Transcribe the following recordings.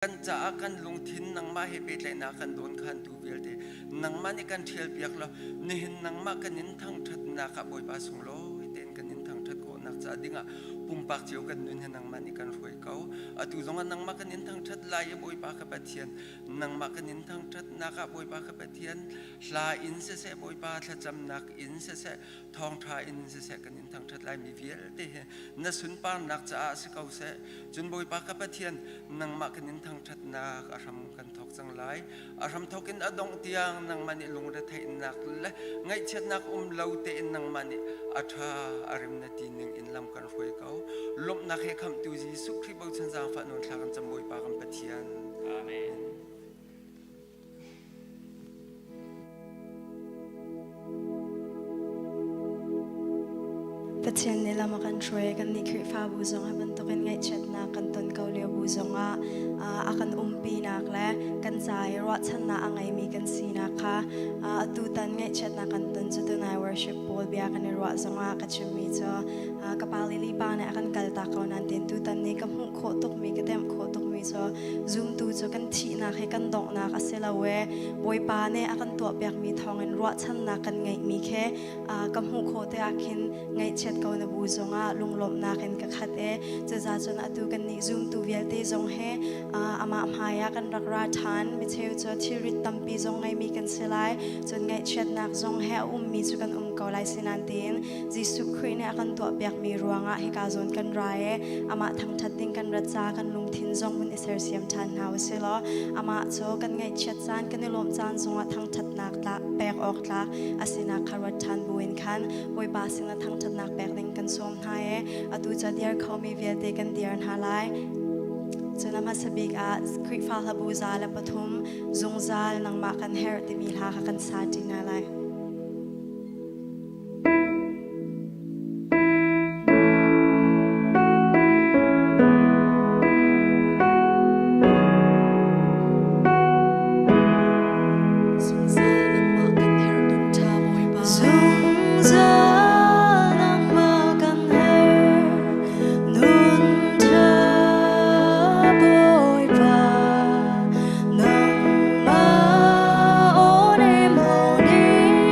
Kan caah kan lungthin nangmah he pehtlaihnak kan dawnkhantu vialte nangmah nih kan ṭhialpiak law nihin nangmah kan in thangṭhatnak ah Bawipa sunglawi tein kan in thangṭhat khawhnak ca dingah pumpak cio kan nun he nangmah nih kan hruai ko. Atu zongah nangmah kan in thangṭhat lai i Bawipa ka Pathian nangmah kan in thangṭhatnak ah Bawipa ka Pathian hla in siseh Bawipa thlacamnak in siseh thawngṭha in siseh kan in thangṭhat laimi vialte hi na sunparnak caah si ko seh. Cun Bawipa ka Pathian, nangmah kan in thangṭhatnak a hram kan thawk cang lai. A hram thawk in a dongh tiang nangmah nih lungretheihnak le ngaihchiatnak um lo tein nangmah nih a ṭha a rem na ti ning in lam kan hruai ko. Lawmhnak he khamhtu Jesuh Khrih bochan zaangfah nawn thla kan cam Bawipa kan Pathian. Amen. Pathian nih lam a kan hruai. Kannih Khrihfabu zong hi bantukin ngaihchiatnak kan ton ko lio bu zongah a kan umpinak le kan ca i ruahchannak a ngeimi kan sinak kha atutan ngaihchiatnak kan ton cu tunai worship pawl bia kan i ruah zongah ka chimmi cu ka pa Lily pa nih a kan kaltak ko nain tin tutan nih ka hmuh khawh tukmi ka temh khawh tukmi cu Zumtu cu kan thihnak hi kan donghnak a si lo e. Bawipa nih a kan tuahpiakmi thawngin ruahchannak kan ngeihmi khi ka hmuh khawh te ah khin ngaihchiat ko na bu zongah lunglawmhnak in ka khat e. Cuza cun atu kannih zumtu vialte zong he amah hmai ah kan rak ra ṭhan. Micheu cu thilrit tampi zong ngeimi kan si lai. Cun ngaihchiatnak zong he a ummi cu kan um ko lai. Sinain tiin Jesuh Khrih nih a kan tuahpiakmi ruangah hika zawn kan ra i amah thangṭhat ding kan rat ca kan lungthin zong hun i sersiam ṭhan hna u sih law amah cu kan ngaihchiat caan kan i lawmh caan zongah thangṭhatnak tlak pek awk tlak a sinak kha ruat ṭhan buin khan Bawipa sinah thangṭhatnak pek ding kan sawm hna i atu ca diar khomi vialte kan diar hna lai. Cun a hmasa bik ah Khrihfa hlabu 103 zungzal nangmah kan herh timi hla kha kan sa ṭi hna lai. Zungzal nangmah kan herh nun ṭha Bawipa. Zungzal nangmah kan herh nun ṭha Bawipa nangmah aw nem lawng nih.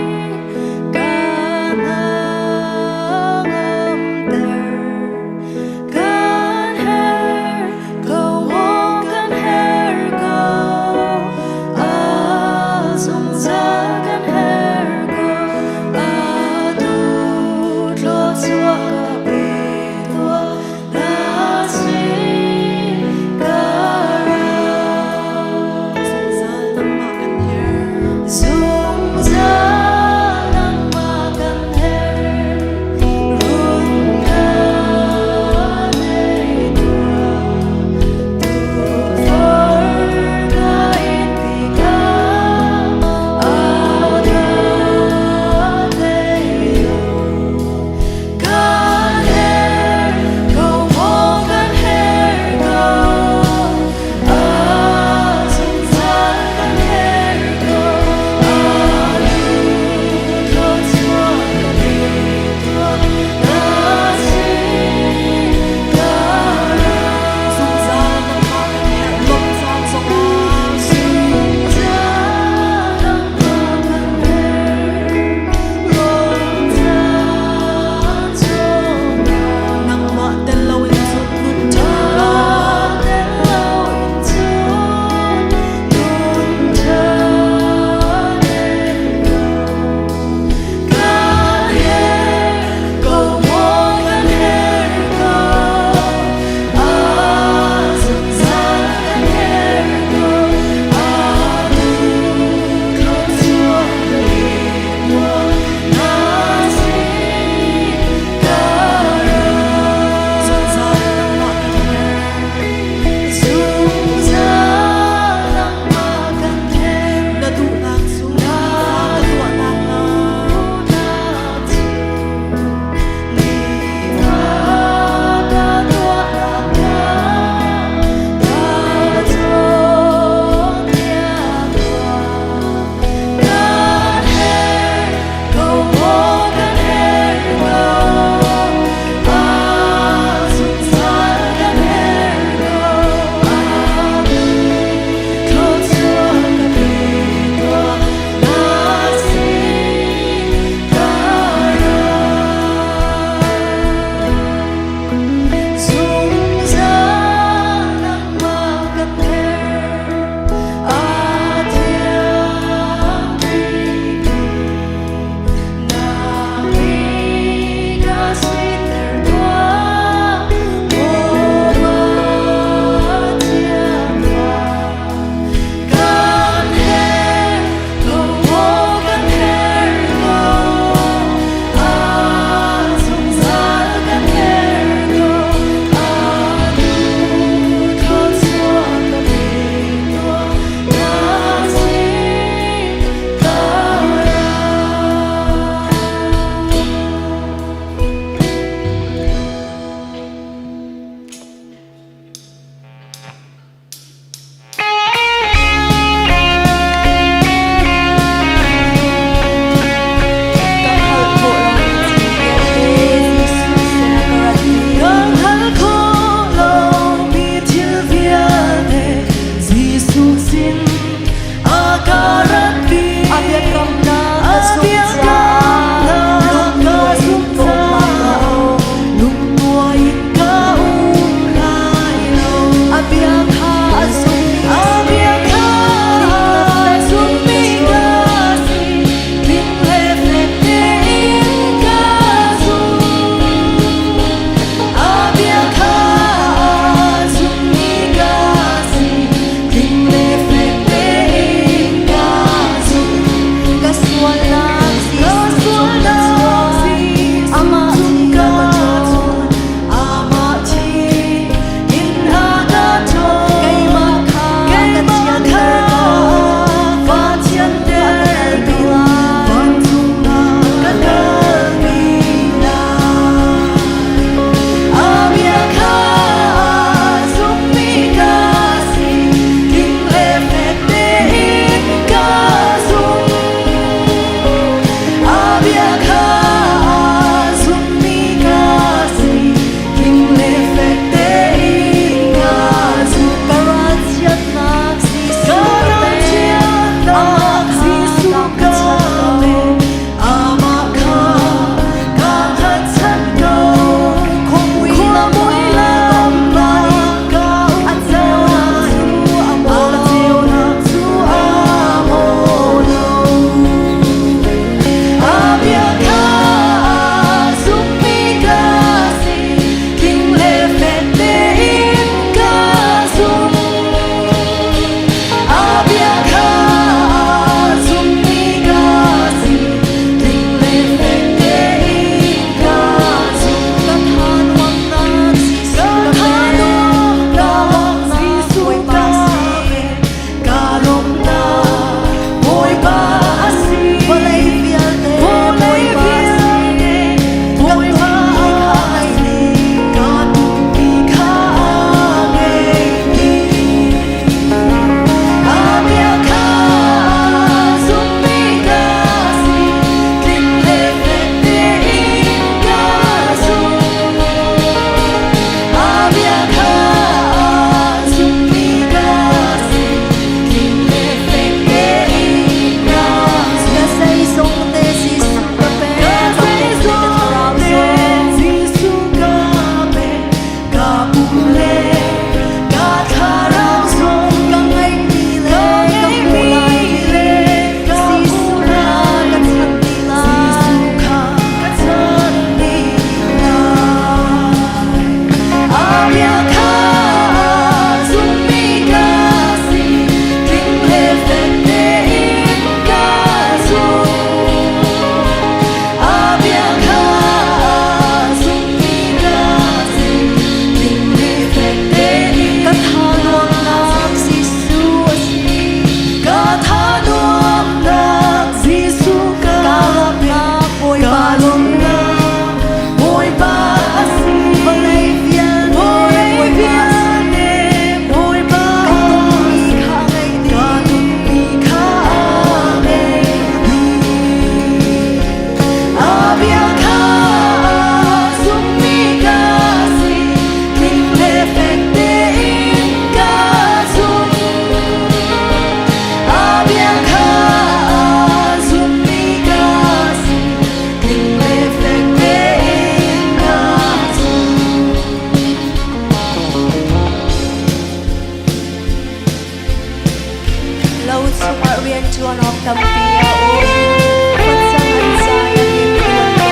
Lo chungah rianṭuan awk tampi a um. Facang an zai a him ṭuan ko.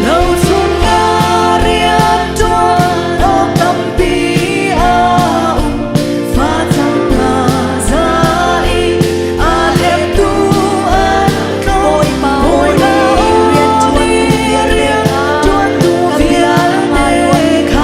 Lo chungah rianṭuan awk tampi a um. Facang hna zai a hleptu an tlawm. Bawipa nih rianṭuantu vialte kha rianṭuantu vialte kha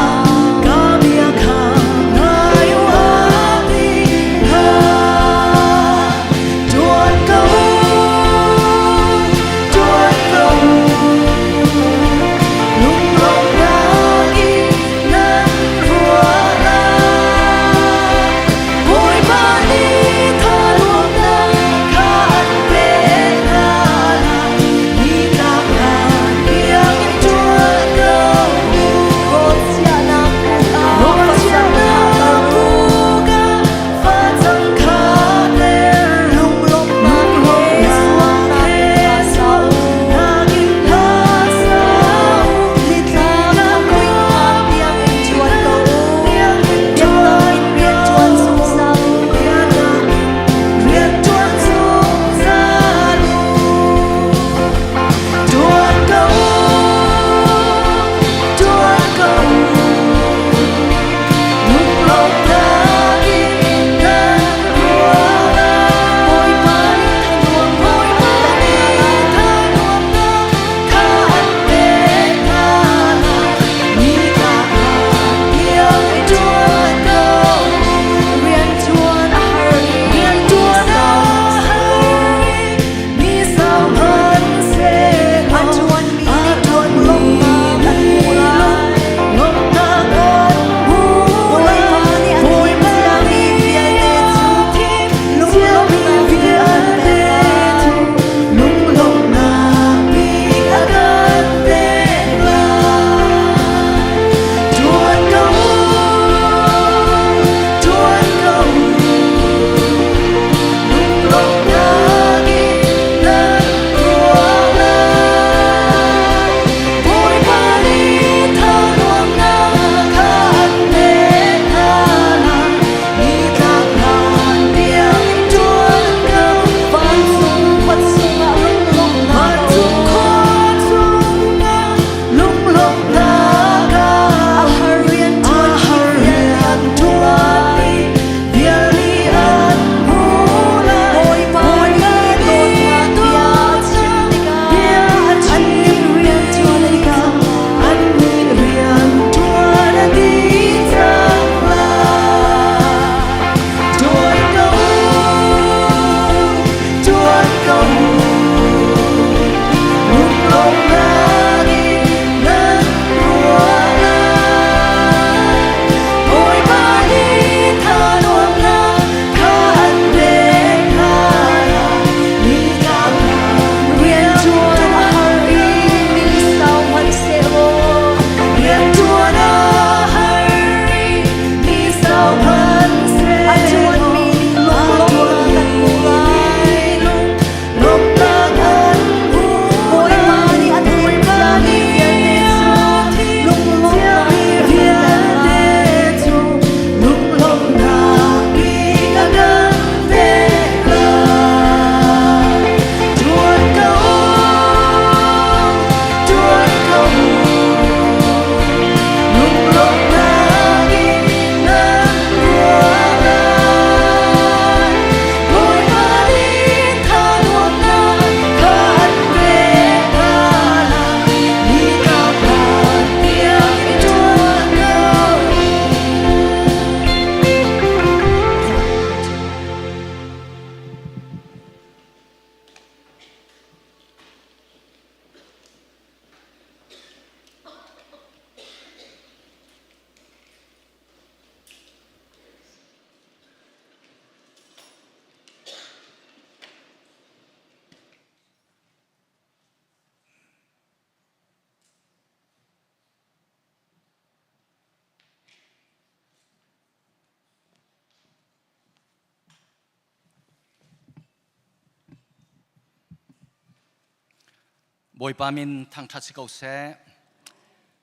Bawipa min thangṭhat si ko seh.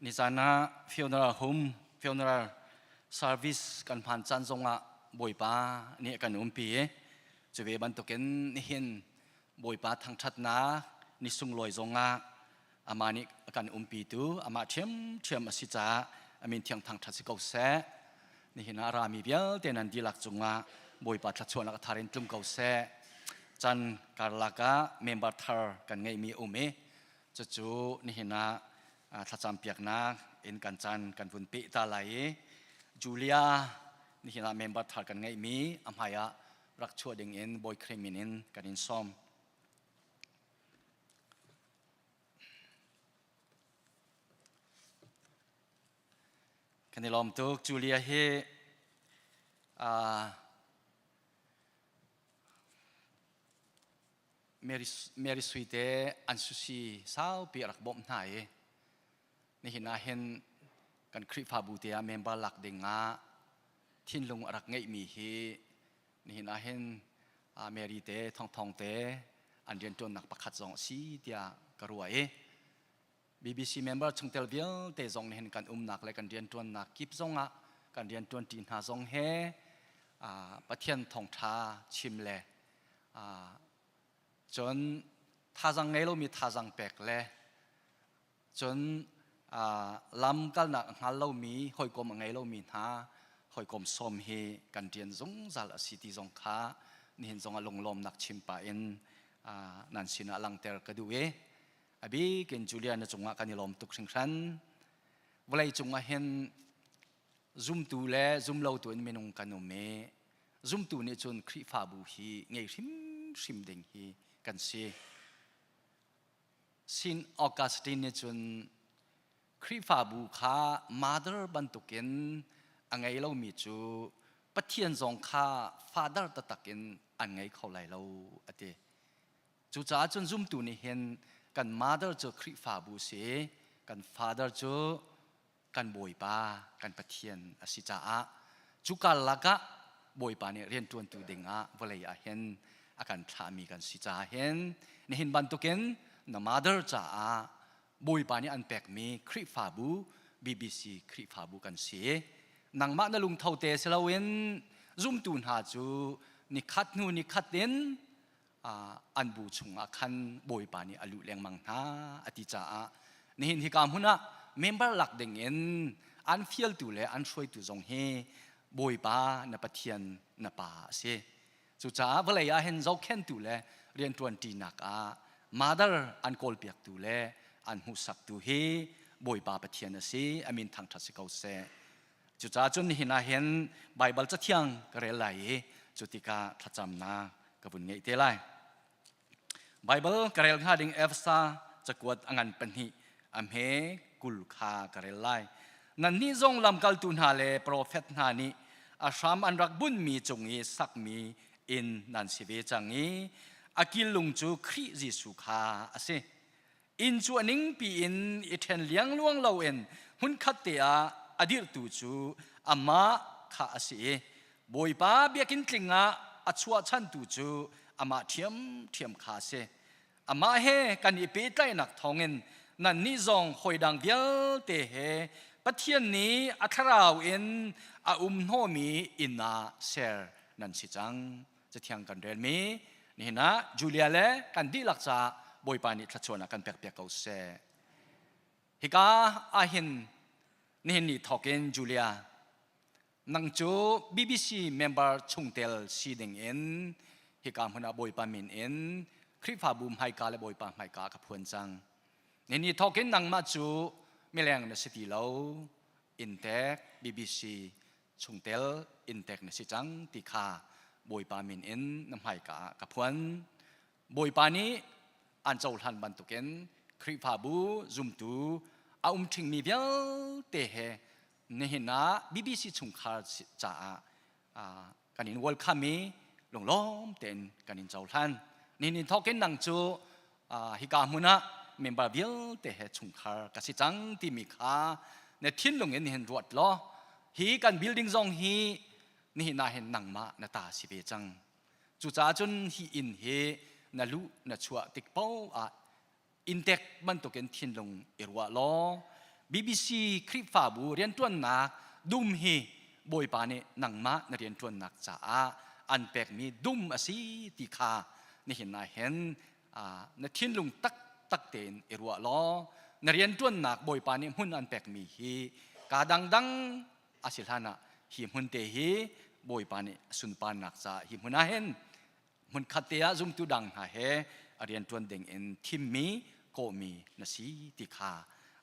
Nizan ah funeral home funeral service kan hman caan zongah Bawipa nih a kan umpi i cu ve bantukin nihin Bawipa thangṭhatnak ni sunglawi zongah amah nih a kan umpitu amah ṭhiamṭhiam a si caah a min thiang thangṭhat si ko seh. Nihin ah a rami vialte nan dihlak cungah Bawipa thluachuahnak a thar in tlung ko seh. Chan karlak ah member thar kan ngeihmi a um i cucu nihin ah thlacam piaknak in kan caan kan vun peh ta lai i Julia nihin ah member thar kan ngeihmi a hmai ah rak chuah ding in Bawi Khrih min in kan in sawm. Kan i lawm tuk. Julia hi Mary, Mary Sui te an susi saupi a rak bawmh hna i nihin ah hin kan Khrihfabu te ah member lak ding ah thinlung a rak ngeihmi hi nihin ah hin Mary te Thongthong te an rianṭuannak pakhat zong a si tiah ka ruah i BBC member chungtel vialte zong nih hin kan umnak le kan rianṭuannak kip zongah kan rianṭuanṭi hna zong he Pathian thawngṭha chim le cun thazang ngei lomi thazang pek le cun lam kalnak a hngal lomi hawikom a ngei lomi hna hawikom sawm hi kan rian zungzal a si ti zong kha nihin zong ah lunglawmnak chim pah in nan sinah langhter ka duh i a bik in Julia na cungah kan i lawm tuk hringhran. Vawlei cungah hin zumtu le zumlotu in minung kan um i zumtu nih cun Khrihfabu hi ngei hrimhrim ding hi kan si. Saint Augustine nih cun Khrihfabu kha mother bantukin a ngei lomi cu Pathian zong kha father taktak in an ngei kho lai lo a ti. Cucaah cun zumtu nih hin kan mother cu Khrihfabu si, kan father cu kan Bawipa, kan Pathian a si caah cu karlak ah Bawipa nih rianṭuantu dingah vawlei ah hin a kan thlahmi kan si caah hin nihin bantukin na mother caah Bawipa nih an pekmi Khrihfabu BBC Khrihfabu kan si. Nangmah na lungtho te si loin zumtu hna cu nikhat hnu nikhat in an bu chungah khan Bawipa nih a luh lengmang hna a ti caah nihin hika hmun ah member lak ding in an fialtu le an hruaitu zong hi Bawipa na Pathian na pa a si. Cucaah vawlei ah hin zohkhentu le rianṭuanṭinak ah mother an kawlpiaktu le an hmuhsaktu hi Bawipa Pathian a si. A min thangṭhat si ko seh. Cucaah cun nihin ah hin Baibal cathiang ka rel lai i cu tikah thlacamnak ka vun ngeih te lai. Baibal ka rel hnga ding Efesa cakuat a ngan pahnih a hme 20 kha ka rel lai. Nannih zong lamkaltu hna le profet hna nih a hram an rak bunhmi cung i sakmi inn nan si ve cang i a killung cu Khrih Jesuh kha a si. Inn cu a ningpi in i ṭhen liangluang loin hmunkhat te ah a dirhtu cu amah kha a si i Bawipa biakinn tling ah a chuahchantu cu amah ṭhiamṭhiam kha a si. Amah he kan i pehtlaihnak thawngin nannih zong hawidang vialte he Pathian nih a thlarau in a um hnawhmi inn ah ser nan si cang. Cathiang kan relmi nihin ah Julia le kan dihlak caah Bawipa nih thluachuahnak kan pekpiak ko seh. Hika ahhin nihin ni thawk in Julia nang cu BBC member chungtel si ding in hika hmun ah Bawipa min in Khrihfabu hmaika le Bawipa hmaika ka phuan cang. Nihin ni thawk in nangmah cu mileng na si ti lo. Inntek BBC chungtel inntek na si cang ti kha Bawipa min in na hmaika ah ka phuan. Bawipa nih an cohlan bantukin Khrihfabu zumtu a um ṭhingmi vialte he nihin ah BBC chungkhar caah kan in welcome i lunglawm tein kan in cohlan. Nihin thawkin nang cu hika hmun ah member vialte he chungkhar ka si cang timi kha na thinlung in nihin ruat law hi kan building zong hi nihin ah hin nangmah na ta si ve cang. Cucaah cun hi inn hi na luh na chuah tik paoh ah Inntek bantukin thinlung i ruah law BBC Khrihfabu rianṭuannak dum hi Bawipa nih nangmah na rianṭuannak caah an pekmi dum a si ti kha nihin ah hin na thinlung taktak tein i ruah law na rianṭuannak Bawipa nih hmun an pekmi hi kaa dangdang a si hlan ah hi hmun te hi Bawipa nih sunparnak caah hi hmun ah hin hmunkhat te ah zumtu dang hna he a rianṭuan ding in thimmi kawhmi na si ti kha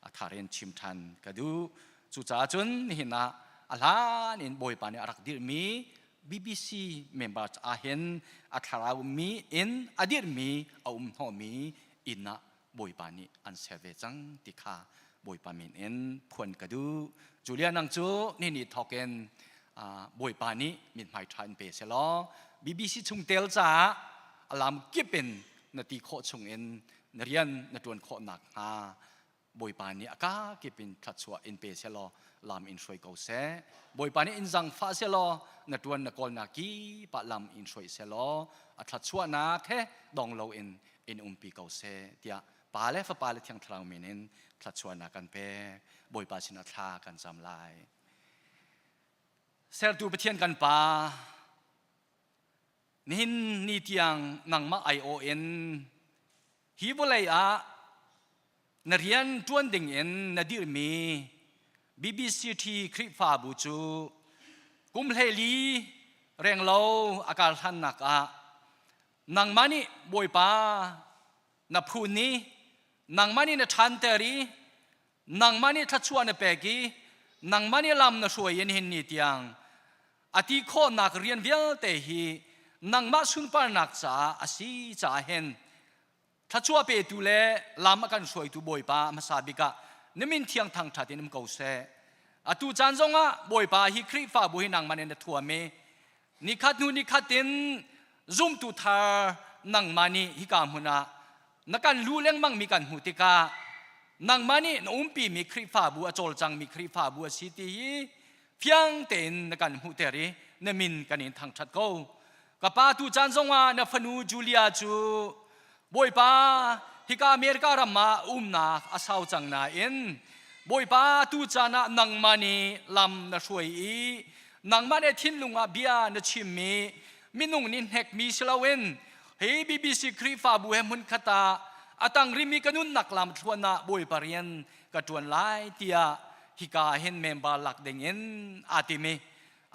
a thar in chim ṭhan ka duh. Cucaah cun nihin ah a hlan in Bawipa nih a rak dirhmi BBC members ah hin a thlarau mi in a dirhmi a um hnawhmi inn ah Bawipa nih an ser ve cang ti kha Bawipa min in phuan ka duh. Julia nang cu ni ni thawk in Bawipa nih mithmai ṭha in pe selaw BBC chungtel caah a lam kip in na ti khawh chung in na rian na ṭuan khawh nakhnga Bawipa nih a kakip in thluachuah in pe selaw lam in hruai ko seh. Bawipa nih in zangfah selaw na ṭuan na kawlnak kip ah lam in hruai selaw a thluachuahnak he dong loin in umpi ko seh tiah Pa le Fapa le Thiang Thlarau min in thluachuahnak kan pek. Bawipa sinah thla kan cam lai. Sertu Pathian kan Pa, nihin ni tiang nangmah aiawh in hi vawlei ah na rian ṭuan ding in na dirhmi BBCT Khrihfabu cu kum 14 renglo a kar hlannak ah nangmah nih Bawipa na phun i nangmah nih na ṭhanter i nangmah nih thluachuah na pek i nangmah nih lam na hruai in hin ni tiang a ti khawhnak rian vialte hi nangmah sunparnak caah a si caah hin thluachuah petu le lam a kan hruaitu Bawipa hmasa bik ah na min thiang thangṭhat in um ko seh. Atu caan zongah Bawipa hi Khrihfabu hi nangmah nih na thuam i nikhat hnu nikhat in zumtu thar nangmah nih hika hmun ah na kan lu lengmang mi kan hmuh tikah nangmah nih na umpimi Khrihfabu a cawlcangmi Khrihfabu a si ti hi fiang tein na kan hmuhter i na min kan in thangṭhat ko. Ka pa tu caan zongah na fanu Julia cu Bawipa hika America ram ah umnak a sau cang nain Bawipa tu caan ah nangmah nih lam na hruai i nangmah nih thinlung ah bia na chimmi minung nih hnekmi si loin hi BBC Khrihfabu he hmunkhat ah a tang rimi ka nunnak lam thluan ah Bawipa rian ka ṭuan lai tiah hika hin member lak ding in aa tim i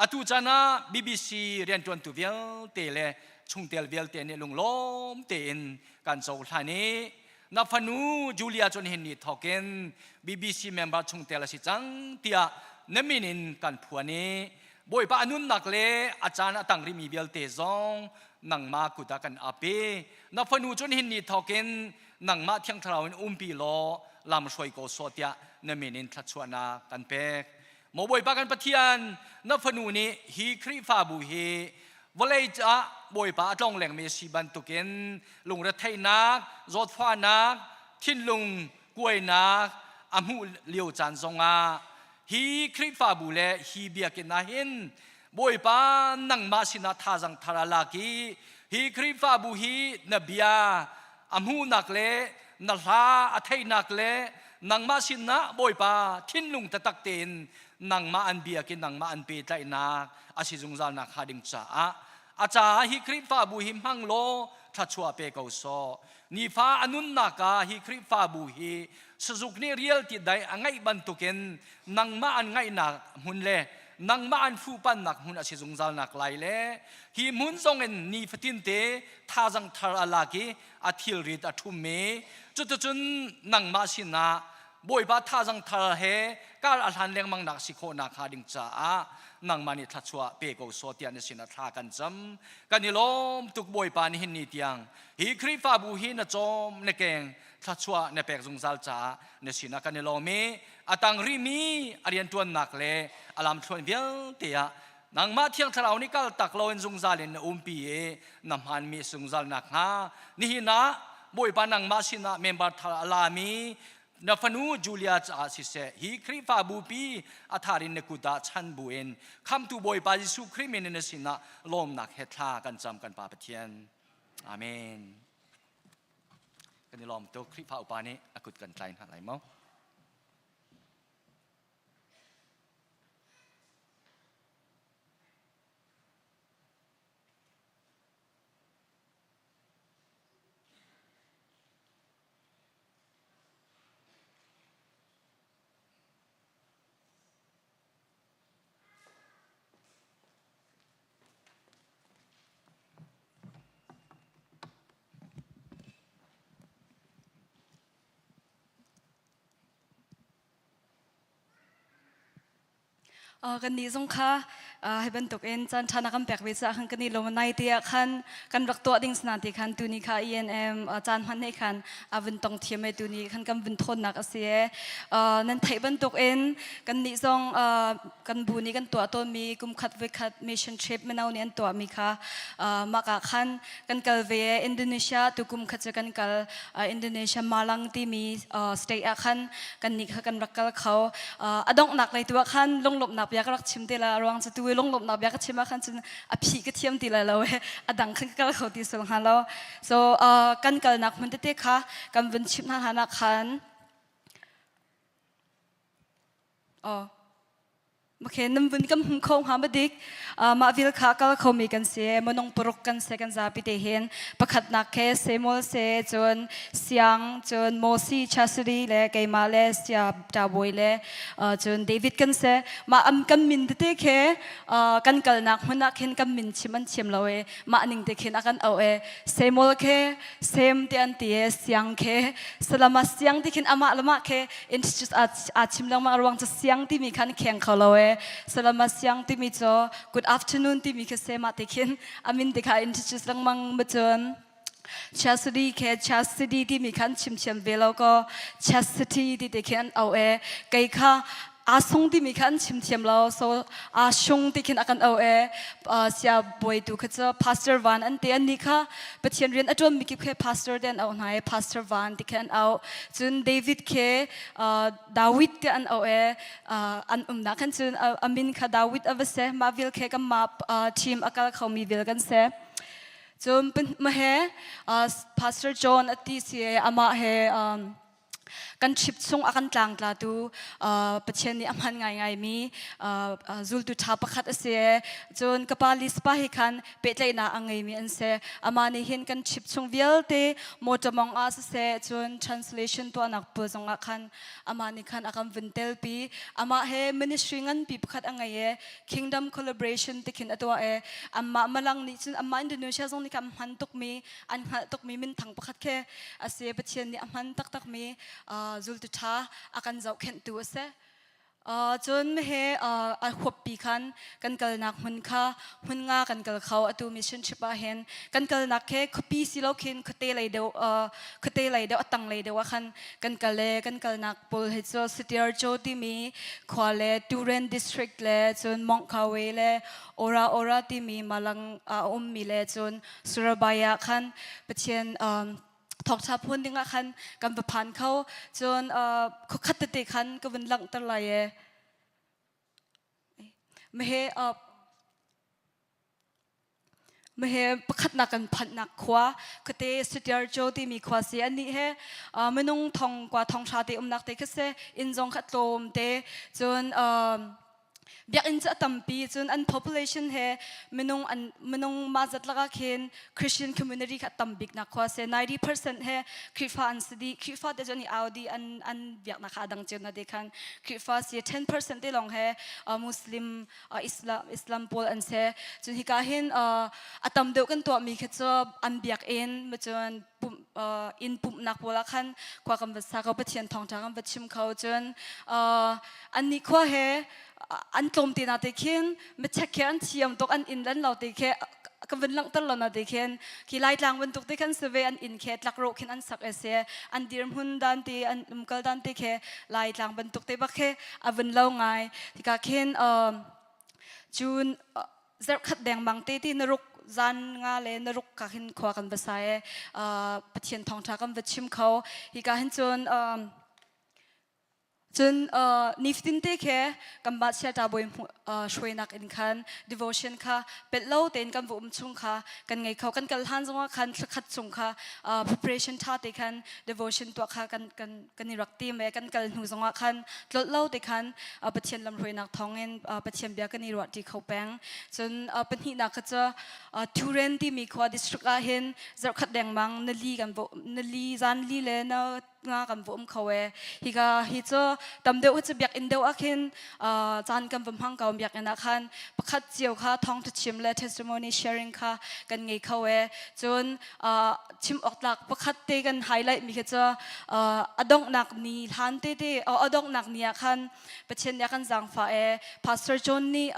atu caan ah BBC rianṭuantu vialte le chungtel vialte nih lunglawm tein kan cohlan i na fanu Julia cu nihin ni thawkin BBC member chungtel a si cang tiah na min in kan phuan i Bawipa a nunnak le a caan a tang rihmi vialte zong nangmah kut ah kan ap i na fanu cu nihin ni thawkin nangmah Thiang Thlarau in umpi law lam hruai ko sawh tiah na min in thluachuahnak kan pek. Maw Bawipa kan Pathian, na fanu nih hi Khrihfabu hi vawlei caah Bawipa a tlong lengmi si bantukin lungretheihnak, zawtfahnak, thinlung kuainak a hmuh lio caan zongah hi Khrihfabu le hi biakinn ah hin Bawipa nangmah sinah thazang thar a lak i hi Khrihfabu hi na bia a hmuhnak le na hla a theihnak le nangmah sinah Bawipa thinlung taktak tein nangmah an biak i nangmah an pehtlaihnak a si zungzal nak hnga ding caah a caah hi Khrihfabu hi hmang law thluachuah pe ko sawh nifa a nunnak ah hi Khrihfabu hi sazuk nih rial ti dai a ngaih bantukin nangmah an ngaihnak hmun le nangmah an fuhpannak hmun a si zungzal nak lai le hi hmun zong in nifatin te thazang thar a lak i a thilrit a ṭhum i cuticun nangmah sinah Bawipa thazang thar he kar a hlan lengmang nak si khawh nak hnga ding caah nangmah nih thluachuah pe ko sawh tiah na sinah thla kan cam kan i lawm tuk Bawipa nihin ni tiang hi Khrihfabu hi na cawm na keng thluachuah na pek zungzal caah na sinah kan i lawm i a tang rihmi a rianṭuannak le a lamthluan vialte ah nangmah thiang thlarau nih kal tak loin zungzal in na umpi i na hmaanmi zungzal nakhnga nihin ah Bawipa nangmah sinah member thar a lami na fanu Julia caah siseh hi Khrihfabu pi a thar in na kut ah chan buin khamtu Bawipa Jesuh Khrih min in na sinah lawmnak he thla kan cam kan Pa Pathian. Amen. Kan i lawm tuk. Khrihfa upa nih a kut kan tlai hna lai maw? Kannih zong kha hi bantukin caan ṭha na kan pek ve caah khan kan i lawm. Nai te ah khan kan rak tuah ding si ti khan tuni kha ENM caan hman he khan a vun tong thiam e tuni khan kan vun thawnnak a si e. Nan theih bantukin kannih zong kan bu nih kan tuah tawnmi kum khat voikhat mission trip mino nih an tuahmi kha mah ah khan kan kal ve e. Indonesia tu kum khat cu kan kal Indonesia Malang timi state ah khan kannih kha kan rak kal kho. A donghnak lei tu ah khan lunglawmhnak bia ka rak chim te la ruang cu tu i lunglawmhnak bia ka chim ah khan cun a phih ka thiam ti lai lo e a dang khan ka kal kho ti sul hnga lo. So kan kalnak hmun tete kha kan vun chimh hna hlan ah khan oh Okay, nan vun kan hmu kho hnga ma dik? Mah vil kha kal khomi kan si, minung paruk kan si kan zapi te hin. Pakhatnak ke Samuel se cun Siang cun Mosi Chasiri le keimah le Sia Ṭabawi le cun David kan si. Mah am kan min tete khe kan kalnak hmun ah khin kan min chim an thiam lo i mah ning te khin a kan auh i Samuel khe Sem ti an ti i Siang khe Salama Siang ti khin amah le mah khe introduce aa chim lengmang ruang cu Siang timi khan kheng kho lo e Salama Siang timi cu good afternoon timi khi se mah ti khin a min ti kha introduce lengmang ma cun Chastity khe chastity timi khan chim thiam ve lo ko chastity ti te khin an au e kei kha aa sung timi kha an chim thiam lo so aa sung ti khin a kan au e sia bawi tu kha cu pastor van an ti an ni kha Pathian rian a ṭuan mi kip khe pastor te an auh hna i pastor van ti khe an auh cun David khe Dawid te an auh e an umnak khan cun a min kha Dawid a va si mah vil khe kan mah team a kal kho mi vil kan si cun mahe pastor John a ti si amah he kan trip chung a kan tlangtlatu Pathian nih a hman ngaingaimi zultu ṭha pakhat a si. Cun ka pa Lispa hi khan pehtlaihnak a ngeimi an si. Amah nih hin kan trip chung vialte motor mong ah siseh cun translation tuahnak pawl zongah khan amah nih khan a kan vun telpi. Amah he ministry nganpi pakhat a ngei i Kingdom Collaboration ti khin a tuah i amah Malang nih cun amah Indonesia zong nih khan hman tukmi an hngalh tukmi minthang pakhat khi a si. Pathian nih a hman taktakmi zultu ṭha a kan zohkhenhtu a si. Cun he a huappi khan kan kalnak hmun kha hmun nga kan kal kho atu mission trip ah hin kan kalnak khi khuapi si lo khin khuate lei deuh khuate lei deuh a tang lei deuh ah khan kan kal le kan kalnak pawl hi cu Sitirjo timi khua le Turen district le cun Mongkhawe le Ora Ora timi Malang a ummi le cun Surabaya khan Pathian thawngṭha phuan dingah khan kan va phan kho. Cun khuakhat tete khan ka vun langhter lai e. Mahe mahe pakhatnak kan phanhnak khua khuate Sutiarjo timi khua si anih he minung thong kwa thong hra te umnak te kha si inn zong kha tlawm te cun Biakinn cu a tampi cun an population he minung an minung mah zat lakah khin Christian community kha a tam bik nak khua si. 90% he Khrihfa an si dih. Khrihfa te cu an i au dih an an biaknak kha a dang cio na te khan Khrihfa si 10% te lawng he Muslim Islam Islam pawl an si. Cun hika hin a tam deuh kan tuahmi khi cu an biakinn cun pumh inn pumhnak pawl ah khan khua kan va sa ko Pathian thawngṭha kan va chim kho cun annih khua he an tlawm te na te khin michek khi an thiam tuk an inn lan lo te khi ka vun langhter lo na te khin khi laitlang bantuk te khan si ve an inn khe tlak ro khin an sak e se an dirhmun dan te an umkal dan te khe laitlang bantuk te bak khe a vun lo ngai tika khin cun zarhkhat dengmang te ti na ruk zan nga le na ruk ka hin khua kan va sa e Pathian thawngṭha kan va chim kho hi ka hin cun. Cun nifatin te khe kanmah chiata bawi hruainak in khan devotion kha pelh lo tein kan va um chung kha kan ngei kho. Kan kal hlan zongah khan thlakhat chung kha preparation ṭha te khan devotion tuah kha kan kan kan i rak tim e kan kal hnu zongah khan tlolh lo te khan Pathian lamhruainak thawngin Pathian bia kan i ruahṭi kho peng. Cun pahnihnak kha cu Turen timi khua district ah hin zarhkhat dengmang nali kan nali zan li le na nga kan va um kho e hika hi cu tam deuh cu biakinn deuh ah khin caan kan va hmang ko biakinn ah khan pakhat cio kha thawngtha chim le testimony sharing kha kan ngei kho e cun chim awk tlak pakhat te kan highlight mi kha cu a donghnak ni hlan te te a donghnak ni ah khan Pathian nih a kan zaangfah e Pastor John nih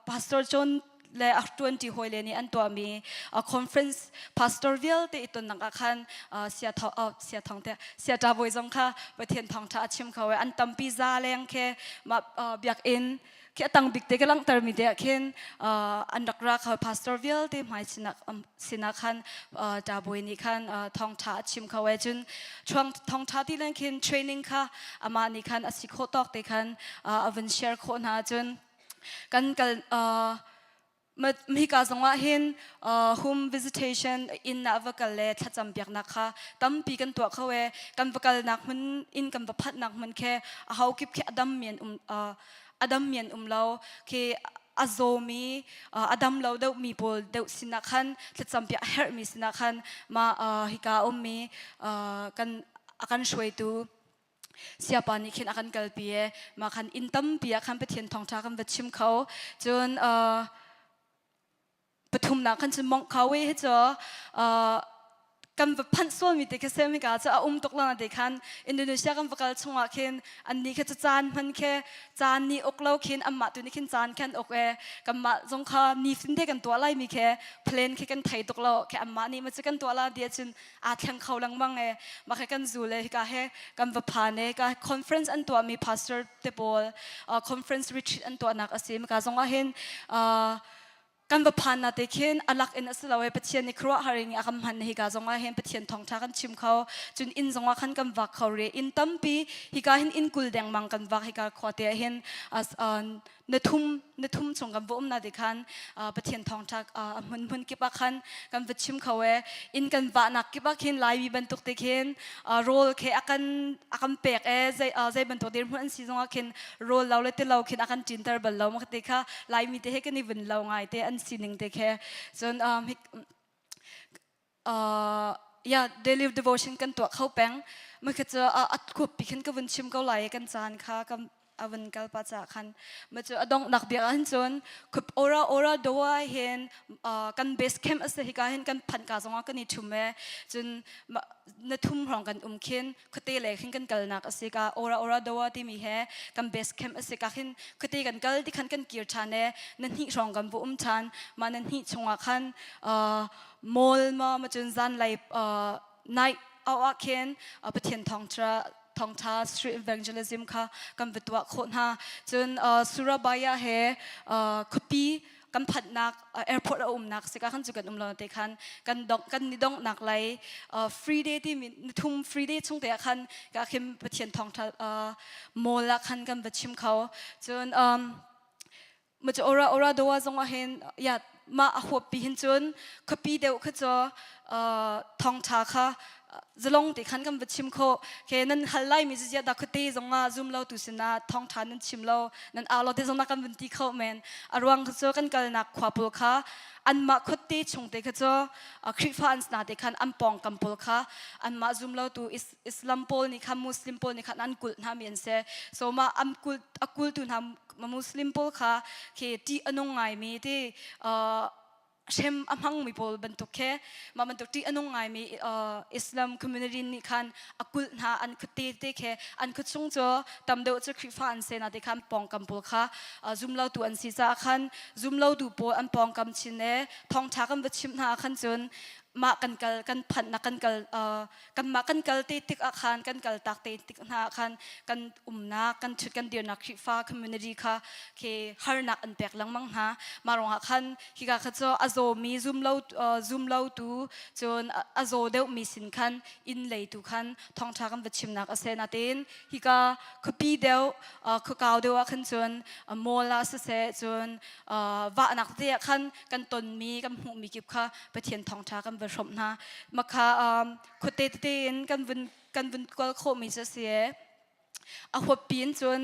Pastor John le a ṭuanṭi hawile nih an tuahmi conference pastor vialte i tonnak ah khan sia sia thong te sia ṭa bawi zong kha Pathian thawngṭha a chim kho i an tampi za leng khe mah biakinn khi a tang bik te ka langhtermi te ah khin an rak ra kho pastor vialte hmai sinak sinah khan ṭa bawi nih khan thawngṭha a chim kho e cun thawngṭha ti len khin training kha amah nih khan a si khawh tawk te khan a vun share khawh hna cun Kan kal hika zongah hin home visitation inn ah va kal le thlacam piaknak kha tampi kan tuah kho e kan va kalnak hmun inn kan va phanhnak hmun khe a ho kip khi a dam mi an um a dam mi an um lo khi a zawmi a dam lo deuh mi pawl deuh sinah khan thlacam piak a herh mi sinah khan mah hika ummi kan a kan hruaitu Siapa nih khin a kan kalpi e mah khan inn tampi ah khan Pathian thawngṭha kan va chim kho. Cun pathumnak khan cun mongh kho hi cu kan va phanh sualmi te khi sem hika cu a um tuk lo te khan Indonesia kan va kal chungah khin annih kha cu caan hman khe caan nih uk lo khin anmah tu nih khin caan khan uk e kanmah zong kha nifatin te kan tuah lai mi khe plan khi kan thei tuk lo khe anmah nih ma cu kan tuah la ti ahcun aa thleng kho lengmang e mah kha kan zul e hika he kan va phan e ka conference an tuahmi pastor te pawl conference retreat an tuahnak a si maka zong ah hin kan va phan na te khin alak in a si lo e Pathian nih khuaruahhar in a kan hman hika zong ah hin Pathian thawngtha kan chim kho cun inn zong ah khan kan vak kho re inn tampi hika hin inn kul dengmang kan vak hika khua te ah hin na thum na thum chung kan va um na ti khan Pathian thawngṭha a hmun hmun kip ah khan kan va chim kho e inn kan vahnak kip ah khin Laimi bantuk te khin rawl khe a kan a kan pek e zei zei bantuk dirhmun an si zongah khin rawl lo le ti lo khin a kan ṭinter bal lo mak te kha Laimi te he kan i vun lo ngai te an sining te khe cun yeah daily devotion kan tuah kho peng ma kha cu a khup pi khin ka vun chim ko lai kan caan kha ka a vun kal pa cha khan ma cu a dongh nak biak ahhin cun khup ora ora doa hin kan base camp a si hika hin kan phanh ka zongah kan i thum e cun na thum hrawng kan um khin khuate le khin kan kalnak a si ka ora ora doa timi he kan base camp a si ka khin khuate kan kal ti khan kan kir ṭhan e na hnih hrawng kan va um ṭhan ma na hnih chungah khan mall ma ma cun zanlei night out ah khin Pathian thawngṭha thawngṭha street evangelism kha kan va tuah khawh hna cun Surabaya he khuapi kan phanhnak airport a umnak sika khan cu kan um lo te khan kan dong kan ni donghnak lei free day timi nithum free day chung te ah khan ka khim Pathian thawngṭha mall ah khan kan va chim kho cun ma cu ora ora doa zong ah hin ya mah a huap pi hin cun khuapi deuh kha cu thawngṭha kha zalong te khan kan va chim kho ke nan hal lai mi zia da khuate zong ah zum lo tu sinah thawngṭha nan chim lo nan au lo te zong na kan vun ti kho men a ruang kha cu kan kalnak khua pawl kha anmah khuate chung te kha cu Khrihfa an sna te khan an pawngkam pawl kha anmah zum lo tu Islam pawl nih khan Muslim pawl nih khan an kulh hna mi an si so mah an kul a kultu hna Muslim pawl kha khi ṭih a nung ngaimi ti hrem a hmangmi pawl bantuk khi mah bantuk ṭih a nung ngaimi Islam community nih khan a kulh hna an khuate te khi an khuachung cu tam deuh cu Khrihfa an si na te khan pawngkam pawl kha zumlotu an si caah khan zumlotu pawl an pawngkam chin e thawngṭha kan va chimh hna khan cun. Mah kan kal kan phanhnak kan kal kanmah kan kal te tik ah khan kan kal tak te tik hna ah khan kan umnak kan thut kan dirnak Khrihfa community kha khi harnak an pek lengmang hna. Mah ruangah khan hika kha cu a zawmi zum lo zum lo tu cun a zaw deuhmi sin khan inn lei tu khan thawngṭha kan va chimnak a si. Natein hika khuapi deuh khuakau deuh ah khan cun mall ah siseh cun vahnak te ah khan kan tonmi kan hmuhmi kip kha Pathian thawngṭha kan va hrawmh hna. Makha khuate tete in kan vun kan vun kawl khawhmi cu a si e. A huappi in cun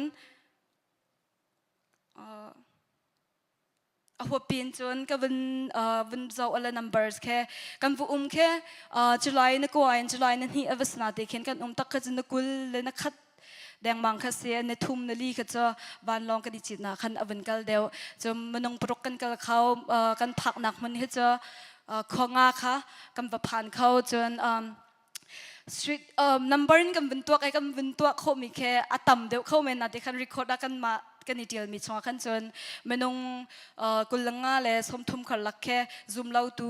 a huappi in cun ka vun vun zoh ala numbers khe kan vu um khe July na kua in July na hnih a va sana te khin kan um tak kha cun na kul le na khat dengmang kha si na thum na li kha cu vanlawng kan i citnak khan a vun kal deuh. Cun minung paruk kan kal kho kan phaknak hmun hi cu khua nga kha kan va phan kho. Cun street number in kan vun tuak i kan vun tuah khawhmi khi a tam deuh kho men na ti khan record ah kan mah kan i tialmi chungah khan cun minung kul le nga le 30 karlak khi zum lo tu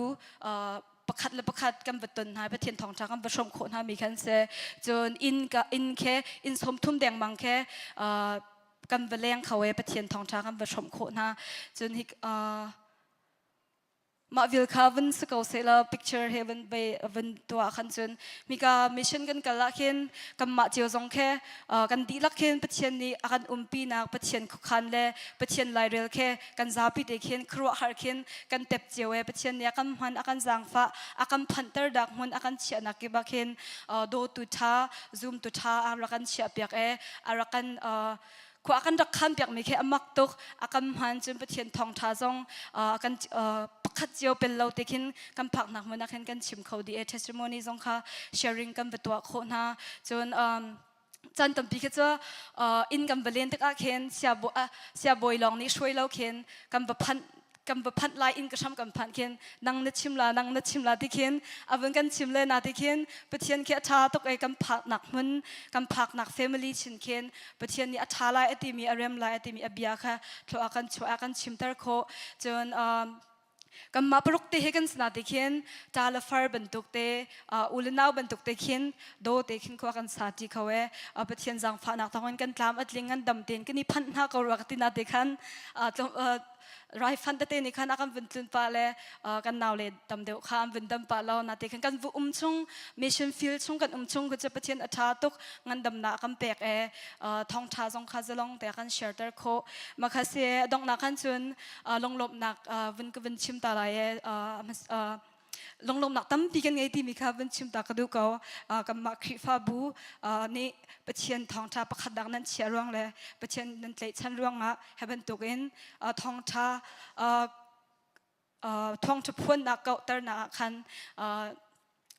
pakhat le pakhat kan va ton hna Pathian thawngṭha kan va hrawm khawh hna mi khan si. Cun inn ka inn khe inn 30 dengmang khe kan va leng kho e Pathian thawngṭha kan va hrawmh khawh hna. Cun hi mah vil kha vun si ko seh law picture he vun ve vun tuah khan cun mika mission kan kal ah khin kanmah cio zong khe kan dihlak khin Pathian nih a kan umpi nak Pathian khuakhan le Pathian lairel khe kan zapi te khin khuaruahhar khin kan tep cio e. Pathian nih a kan hman, a kan zaangfah, a kan phanhter dak hmun a kan chiahnak kip ah khin dawtu ṭha, zumtu ṭha a rak kan chiahpiak e, a rak kan khua kan rak khan piak mi khi a mak tuk. A kan hman cun Pathian thawngṭha zong kan pakhat cio pel lo te khin kan phaknak hmun ah khin kan chim kho dih e. Testimony zong kha sharing kan va tuah khawh hna. Cun caan tampi khi cu inn kan va len tikah khin siabawi lawng nih hruai lo khin kan va phanh kan va phanh lai. Inn ka hram kan phanh khin nang na chim la, nang na chim la ti khin a vun kan chim le na ti khin Pathian khi a ṭha tuk e. Kan phaknak hmun, kan phaknak family chin khin Pathian nih a ṭha lai a timi, a rem lai a timi a bia kha thlua kan chuah a kan chimter khawh. Cun kanmah paruk te he kan sana te khin ṭa le far bantuk te, u le nau bantuk te khin do te khin khua kan sa ṭi kho e. Pathian zaangfahnak thawngin kan tlam a tling, ngan dam tein kan i phanh hna ko rua ka ti na te khan raifan tete nih khan a kan vun tlun pah le kan nau le tam deuh kha an vun dam pah lo na te khan kan vu um chung, mission field chung kan um chung khu Pathian a ṭha tuk, ngandamnak kan pek e, thawngṭha zong kha zalong te kan share ter khawh. Makha si donghnak khan cun lunglawmhnak vun ka vun chim ta lai e. Lunglawmhnak tampi kan ngei timi kha vun chim ta ka duh ko. Kanmah Khrihfabu nih Pathian thawngṭha pakhat dang nan chiah ruang le Pathian nan tlaihchan ruangah hi bantukin thawngṭha thawngṭha phuannak kauhternak ah khan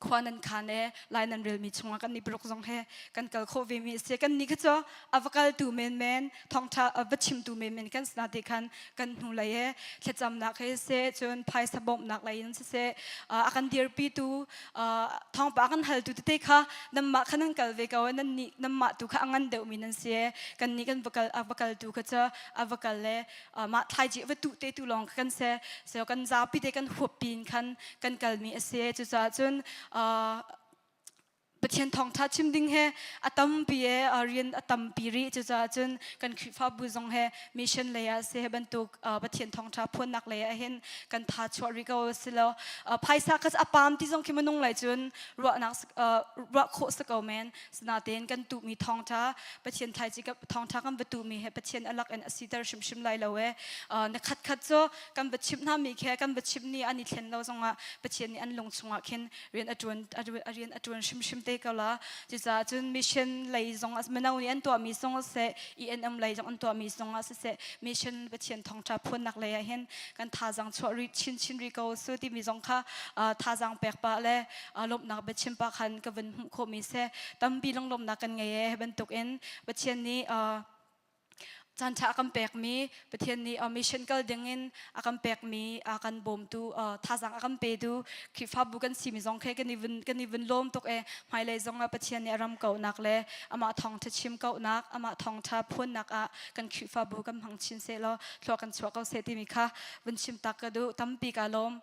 khua nan khan e, lai nan relmi chungah kan nih paruk zong he kan kal khawh ve mi a si. Kan nih kha cu a va kaltu menmen, thawngṭha a va chimtu menmen kan si te khan kan hnu lei he thlacamnak he siseh, cun phaisa bawmhnak lei in siseh, a kan dirpitu, thawngpa a kan haltu tete kha nanmah kha nan kal ve ko e. Nan nih nanmah tu kha a ngan deuhmi nan si e. Kan nih kan va kal a va kaltu kha cu a va kal le mah thlaici va tuh te tu lawng kan si so kan zapi te kan huap pin khan kan kalmi a si. Cucaah cun Pathian thawngṭha chim ding he a tampi e, rian a tampi rih. Cucaah cun kan Khrihfabu zong he mission lei ah si he bantuk Pathian thawngṭha phuannak lei ah hin kan tha chuah rih ko si lo. Phaisa kha a pam ti zong khi minung lei cun ruahnak ruah khawh si ko men. Sinain kan tuhmi thawngṭha, Pathian thlaici thawngṭha kan va tuhmi he Pathian a lak in a siter hrimhrim lai lo e. Na khatkhat cu kan va chimh hna mi khe kan va chimh ni an i thlen lo zongah Pathian nih an lung chungah khin rian a ṭuan a rian a ṭuan hrimhrim te ko la. Cucaah cun mission lei zong mino nih an tuahmi zong siseh, ENM lei zong an tuahmi zong ah siseh, mission Pathian thawngṭha phuannak lei ah hin kan thazaang chuah rih chinchin rih ko su timi zong kha thazaang pek pah le lawmhnak biachim pah khan ka vun hmuh khawhmi si. Tampi lunglawmhnak kan ngei e. Hi bantuk in Pathian nih caan ṭha a kan pekmi, Pathian nih mission kal dingin a kan pekmi, a kan bawmtu, thazaang a kan petu Khrihfabu kan simi zong khe kan i vun kan i vun lawm tuk e. Hmailei zong ah Pathian nih a ram kauhnak le amah thawngṭha chim kauhnak, amah thawngṭha phuannak ah kan Khrihfabu kan hmang chin seh law thlua kan chuah ko seh timi kha vun chim tak ka duh. Tampi ka lawm.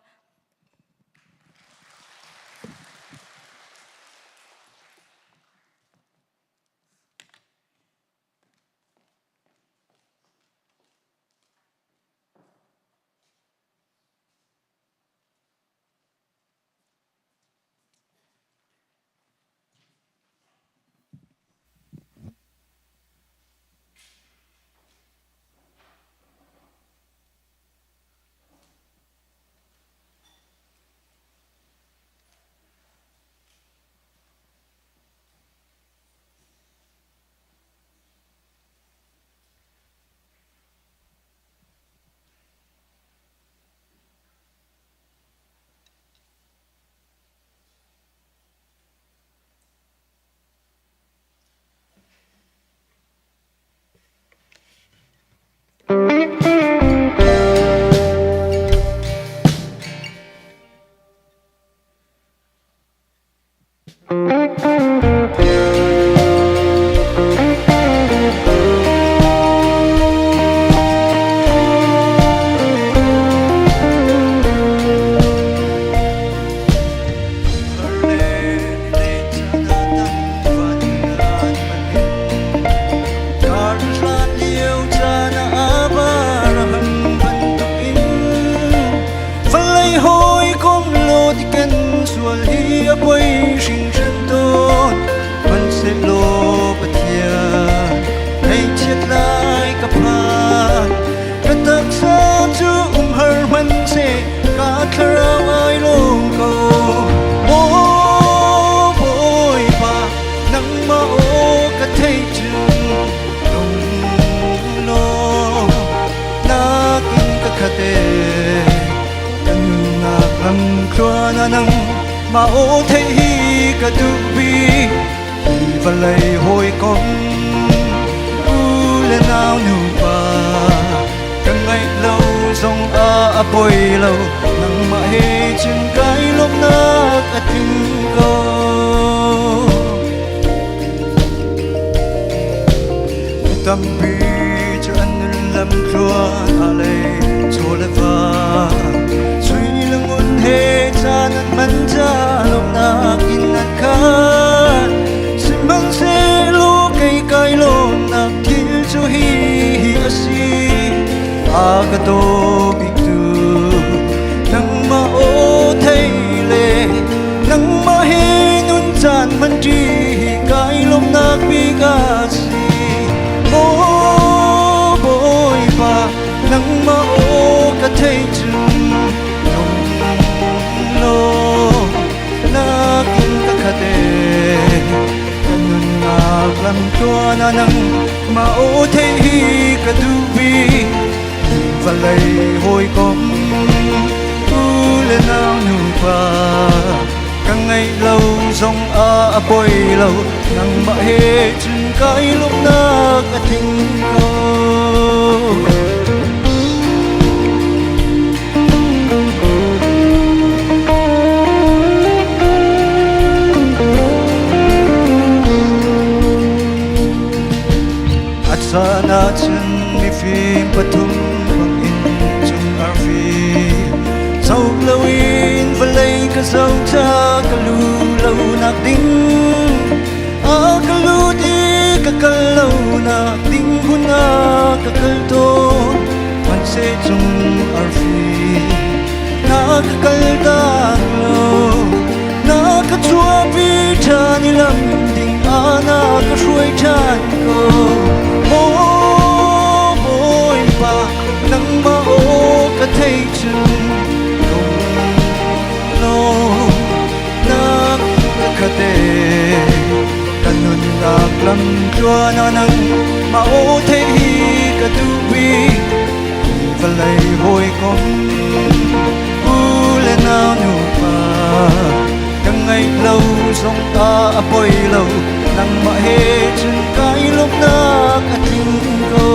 khate Kan nunnak lam tluan ah nangmah aw theih hi ka duh bik. Hi vawlei hawikom u le nau nupa ka ngaih lo zong ah a poi lo nangmah he cun kai lawmhnak a tling ko. Mi tampi cu an nun lam tluan a lei chaw le va sui le ngun he caan an hman ca lawmhnak in an khat sihmanhsehlaw kei kai lawmnak thil cu hi hi a si a ka daw biktu nangmah aw thei le nangmah he nun caan hmanṭi hi kai lawmhnak bik a si Maw Bawipa nangmah aw ka theih cun nung law nakin ka khat e ka nunnak lam tluan ah nangmah aw theih hi ka duh bik vawlei hawikom u le nau nupa ka ngeih lo zong ah a poi lo nangmah he cun kai lawmhnak a tling ko. A caan ah cun mifim pathum bangin cung arfi Zoh loin vawlei ka zoh ca ka lu lo nak ding a ka lut i ka kal lo nak ding hmun ah ka kal tawn hmanhseh cung arfi na ka kal tak lo na ka chuahpi ṭhan i lam ding ah na ka hruai ṭhan ko Maw Bawipa nangmah aw ka theih cun lunglaw ka khate ka nunnak lam tluan ah nangmah aw theih hi ka duh bik vawlei hawikom u le nau nupa ka ngaih lo zong ah a poi lo nangmah he cun kai lawmhnak a tling ko.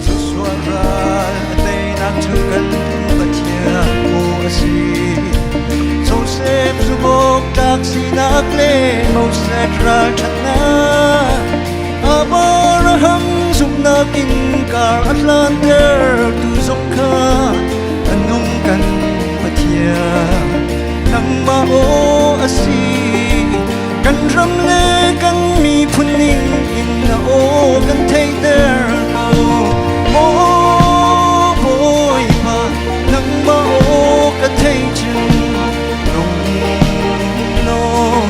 Joshua ral a teinak cu kan Pathian aw a si. Joseph zumhawk tlak sinak le Moses ralṭhatnak Abraham zumhnak in kar a hlanter tu zong kha a nung kan Pathian nangmah aw a si kan ram le kan miphun ning in na aw kan theihter ko Maw Bawipa nangmah aw ka thei cun lung law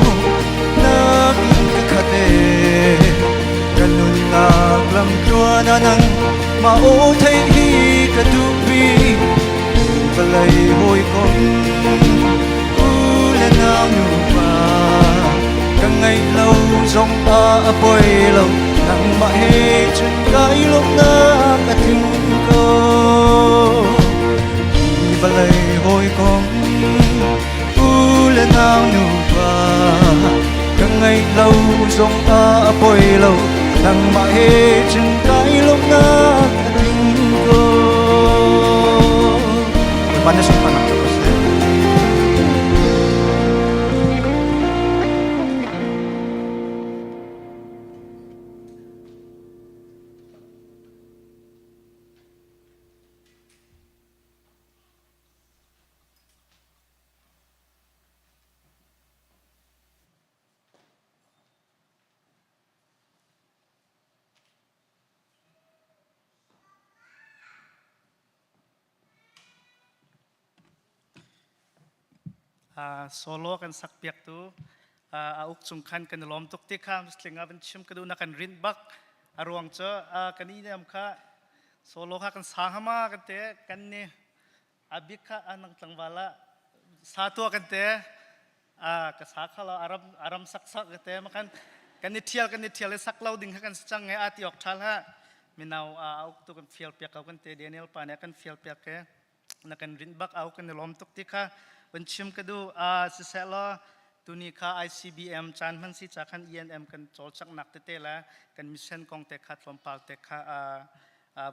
nakin ka khat e ka nunnak lam tluan ah nangmah aw theih hi ka duh bik vawlei hawikom u le nau nupa ka ngaih lo zong ah a poi lo nangmah he cun kai lawmhnak a tling ko vawlei hawikom u le nau nupa ka ngaih lo zong ah a poi lo nangmah he cun kai lawmhnak a tling ko Bapak na sunparnak cu seh. Solo kan sak piaktu a uk cung khan kan i lawm tuk ti kha muslim ah van chim ka duh na kan rinh bak a ruang cu kan i nem kha solo kha kan sa hama kan te kan ni a bik kha anang tlangval ah sa tua kan te ka sa kha lo aram aram sak sak ka te makan. Kan i thial kan i thial i sak lo ding kha kan si cang e a ti awk ṭhal ha. Mino a uk tu kan fial piak ko kan te Daniel pa nih a kan fial piak ke na kan rinh bak au kan i lawm tuk ti kha van chim ka duh. Siseh law tuni kha ICBM caan hman si ca khan ENM kan cawlcanghnak tete le kan mission kong te kha tlawmpal te kha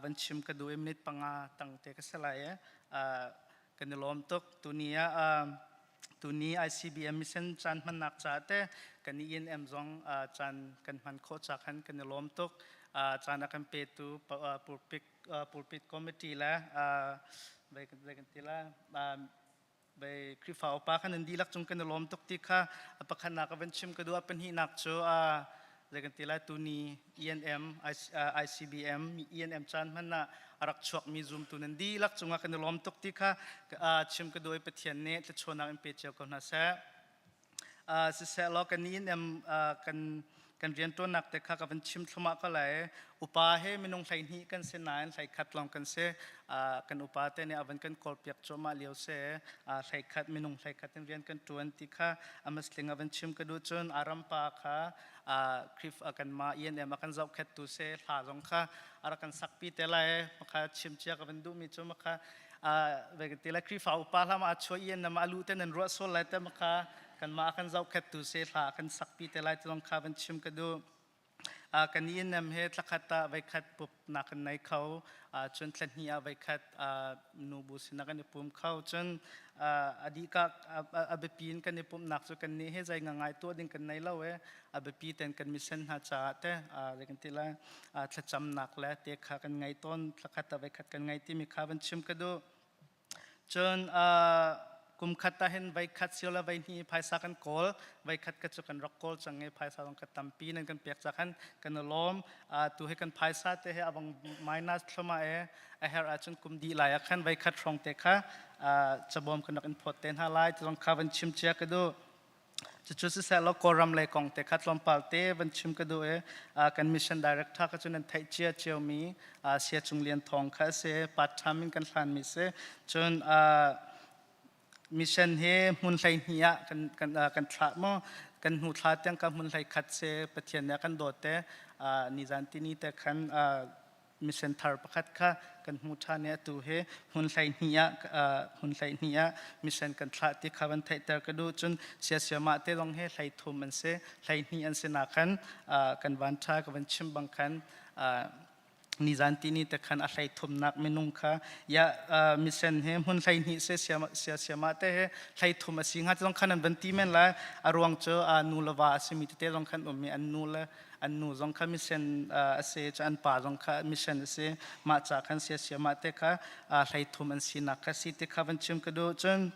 van chim ka duh i minute 5 tang te ka si lai i kan i lawm tuk. Tuni ah tuni ICBM mission caan hmannak caah te kan ENM zong caan kan hman khawh ca khan kan i lawm tuk. Caan a kan petu pulpit pulpit committee le zei kan ti la bei Khrihfa upa khan an dihlak cung kan i lawm tuk ti kha a pakhatnak a van chim ka duh. A pahnihnak cu zei kan ti lai, tuni ENM ICBM ENM caan hman ah a rak chuakmi zumtu nan dihlak cungah kan i lawm tuk ti kha chim ka duh i Pathian nih thluachuahnak in pe cio ko hna seh. Siseh law kan ENM kan kan rianṭuannak te kha ka van chim thluahmah ko lai. Upa he minung 12 kan si nain 11 lawng kan si. Kan upa te nih a van kan kawlpiak cuahmah lio si. 11 minung 11 in rian kan ṭuan ti kha a musling a van chim ka duh. Cun Aram pa kha Khrihfa kanmah ENM a kan zohkhettu si, hla zong kha a rak kan sakpi te lai. Makha chim cia ka van duhmi cu makha ti lai, Khrihfa upa hla ma a chuah ENM a lu te nan ruah sual lai te, makha kanmah a kan zohkhettu si, hla a kan sakpi te lai ti zong kha van chim ka duh. Kan ENM he thlakhat ah voikhat pupnak kan nei kho, cun thlahnih ah voikhat nubu sinah kan i pum kho. Cun a dihka a biapi in kan i pumhnak cu kan nih he zei ngai tuah ding kan nei lo e, a biapi ten kan mission hna caah te zei kan ti lai, thlacamnak le te kha kan ngei tawn, thlakhat ah voikhat kan ngei timi kha van chim ka duh. Cun kum khat ah hin voikhat sio le voihnih phaisa kan kawl. Voikhat ka cu kan rak kawl cang i phaisa zong ka tampi nan kan pek ca khan kan i lawm. Tu hi kan phaisa te hi abang minus thluma e a herh ahcun kum dih lai ah khan voikhat hrawng te kha cabawm kan rak in phawt te hna lai ti zong kha van chim cia ka duh. Cucu siseh law Kawlram lei kong te kha tlawmpal te van chim ka duh i kan mission director kha cu nan theih cia ciomi Sia Cung Lian Thawng kha a si. Part time in kan hlanmi si. Cun mission hi hmun 12 ah kan kan kan thlah maw, kan hnu thla tiang ka hmun 11 si. Pathian nih a kan dawt te nizan tini te khan mission thar pakhat kha kan hmu ṭhan i atu hi hmun 12 ah hmun 12 ah mission kan thlah ti kha van theihter ka duh. Cun siasiamah te zong hi 13 an si, 12 an si nak khan kan van ṭha ka van chim bang khan nizan tini te khan a hleithumnak minung kha ya mission hi hmun 12 se siasiamah te he 13 a si hnga zong khan an van ti men lai. A ruang cu nu le va a simi tete zong khan um i an nu le an nu zong kha mission a si cu an pa zong kha mission a si. Mah ca khan siasia mah te kha 13 an sinak kha si ti kha van chim ka duh. Cun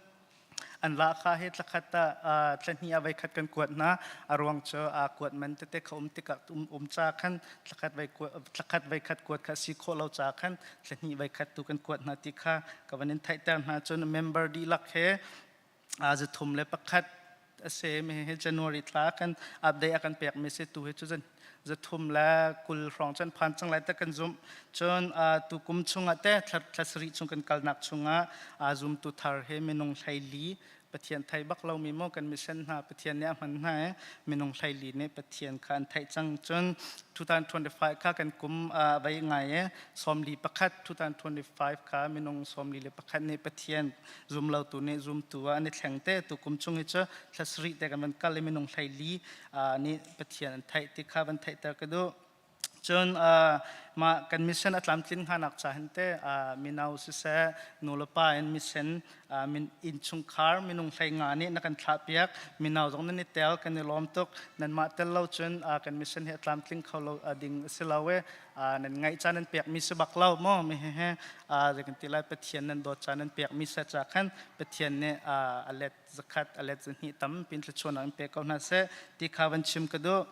an lahkhah hi thlakhat ah thlahnih ah voikhat kan kuat hna. A ruang cu aa kuat man tete kha um tikah um um ca khan thlakhat voi thlakhat voikhat kuat kha si khawh lo ca khan thlahnih voikhat tu kan kuat hna ti kha ka van in theihter hna. Cun member dihlak he 301 a si mi hi January thla kan update a kan pek mi si. Tu hi cu 320 hrawng cun phan cang lai te kan zumh. Cun tu kum chungah te thla sarih chung kan kalnak chungah zumtu thar he minung 14, Pathian thei bak lomi maw kan mission hna Pathian nih a hman hna i minung 14 nih Pathian kha an theih cang. Cun 2025 kha kan kum vei ngai i 41, 2025 kha minung 41 nih Pathian zumlotu nih zumtu ah an i thleng te. Tu kum chung hi cu thla sarih te kan van kal i minung 14 nih Pathian an theih ti kha van theihter ka duh. Cun mah kan mission a tlamtlin hnganak ca hin te mino siseh nulepa in mission min innchungkhar minung 15 nih na kan thlahpiak. Mino zong nan i tel, kan i lawm tuk. Nanmah tel lo cun kan mission hi a tlamtling kho lo ding a si lo i nan ngaih ca nan pekmi si bak lo maw mi he zei kan ti lai, Pathian nan dawt ca nan pekmi sa ca khan Pathian nih a let zakhat a let zahnih tam pin thluachuahnak in pe ko hna seh ti kha van chim ka duh.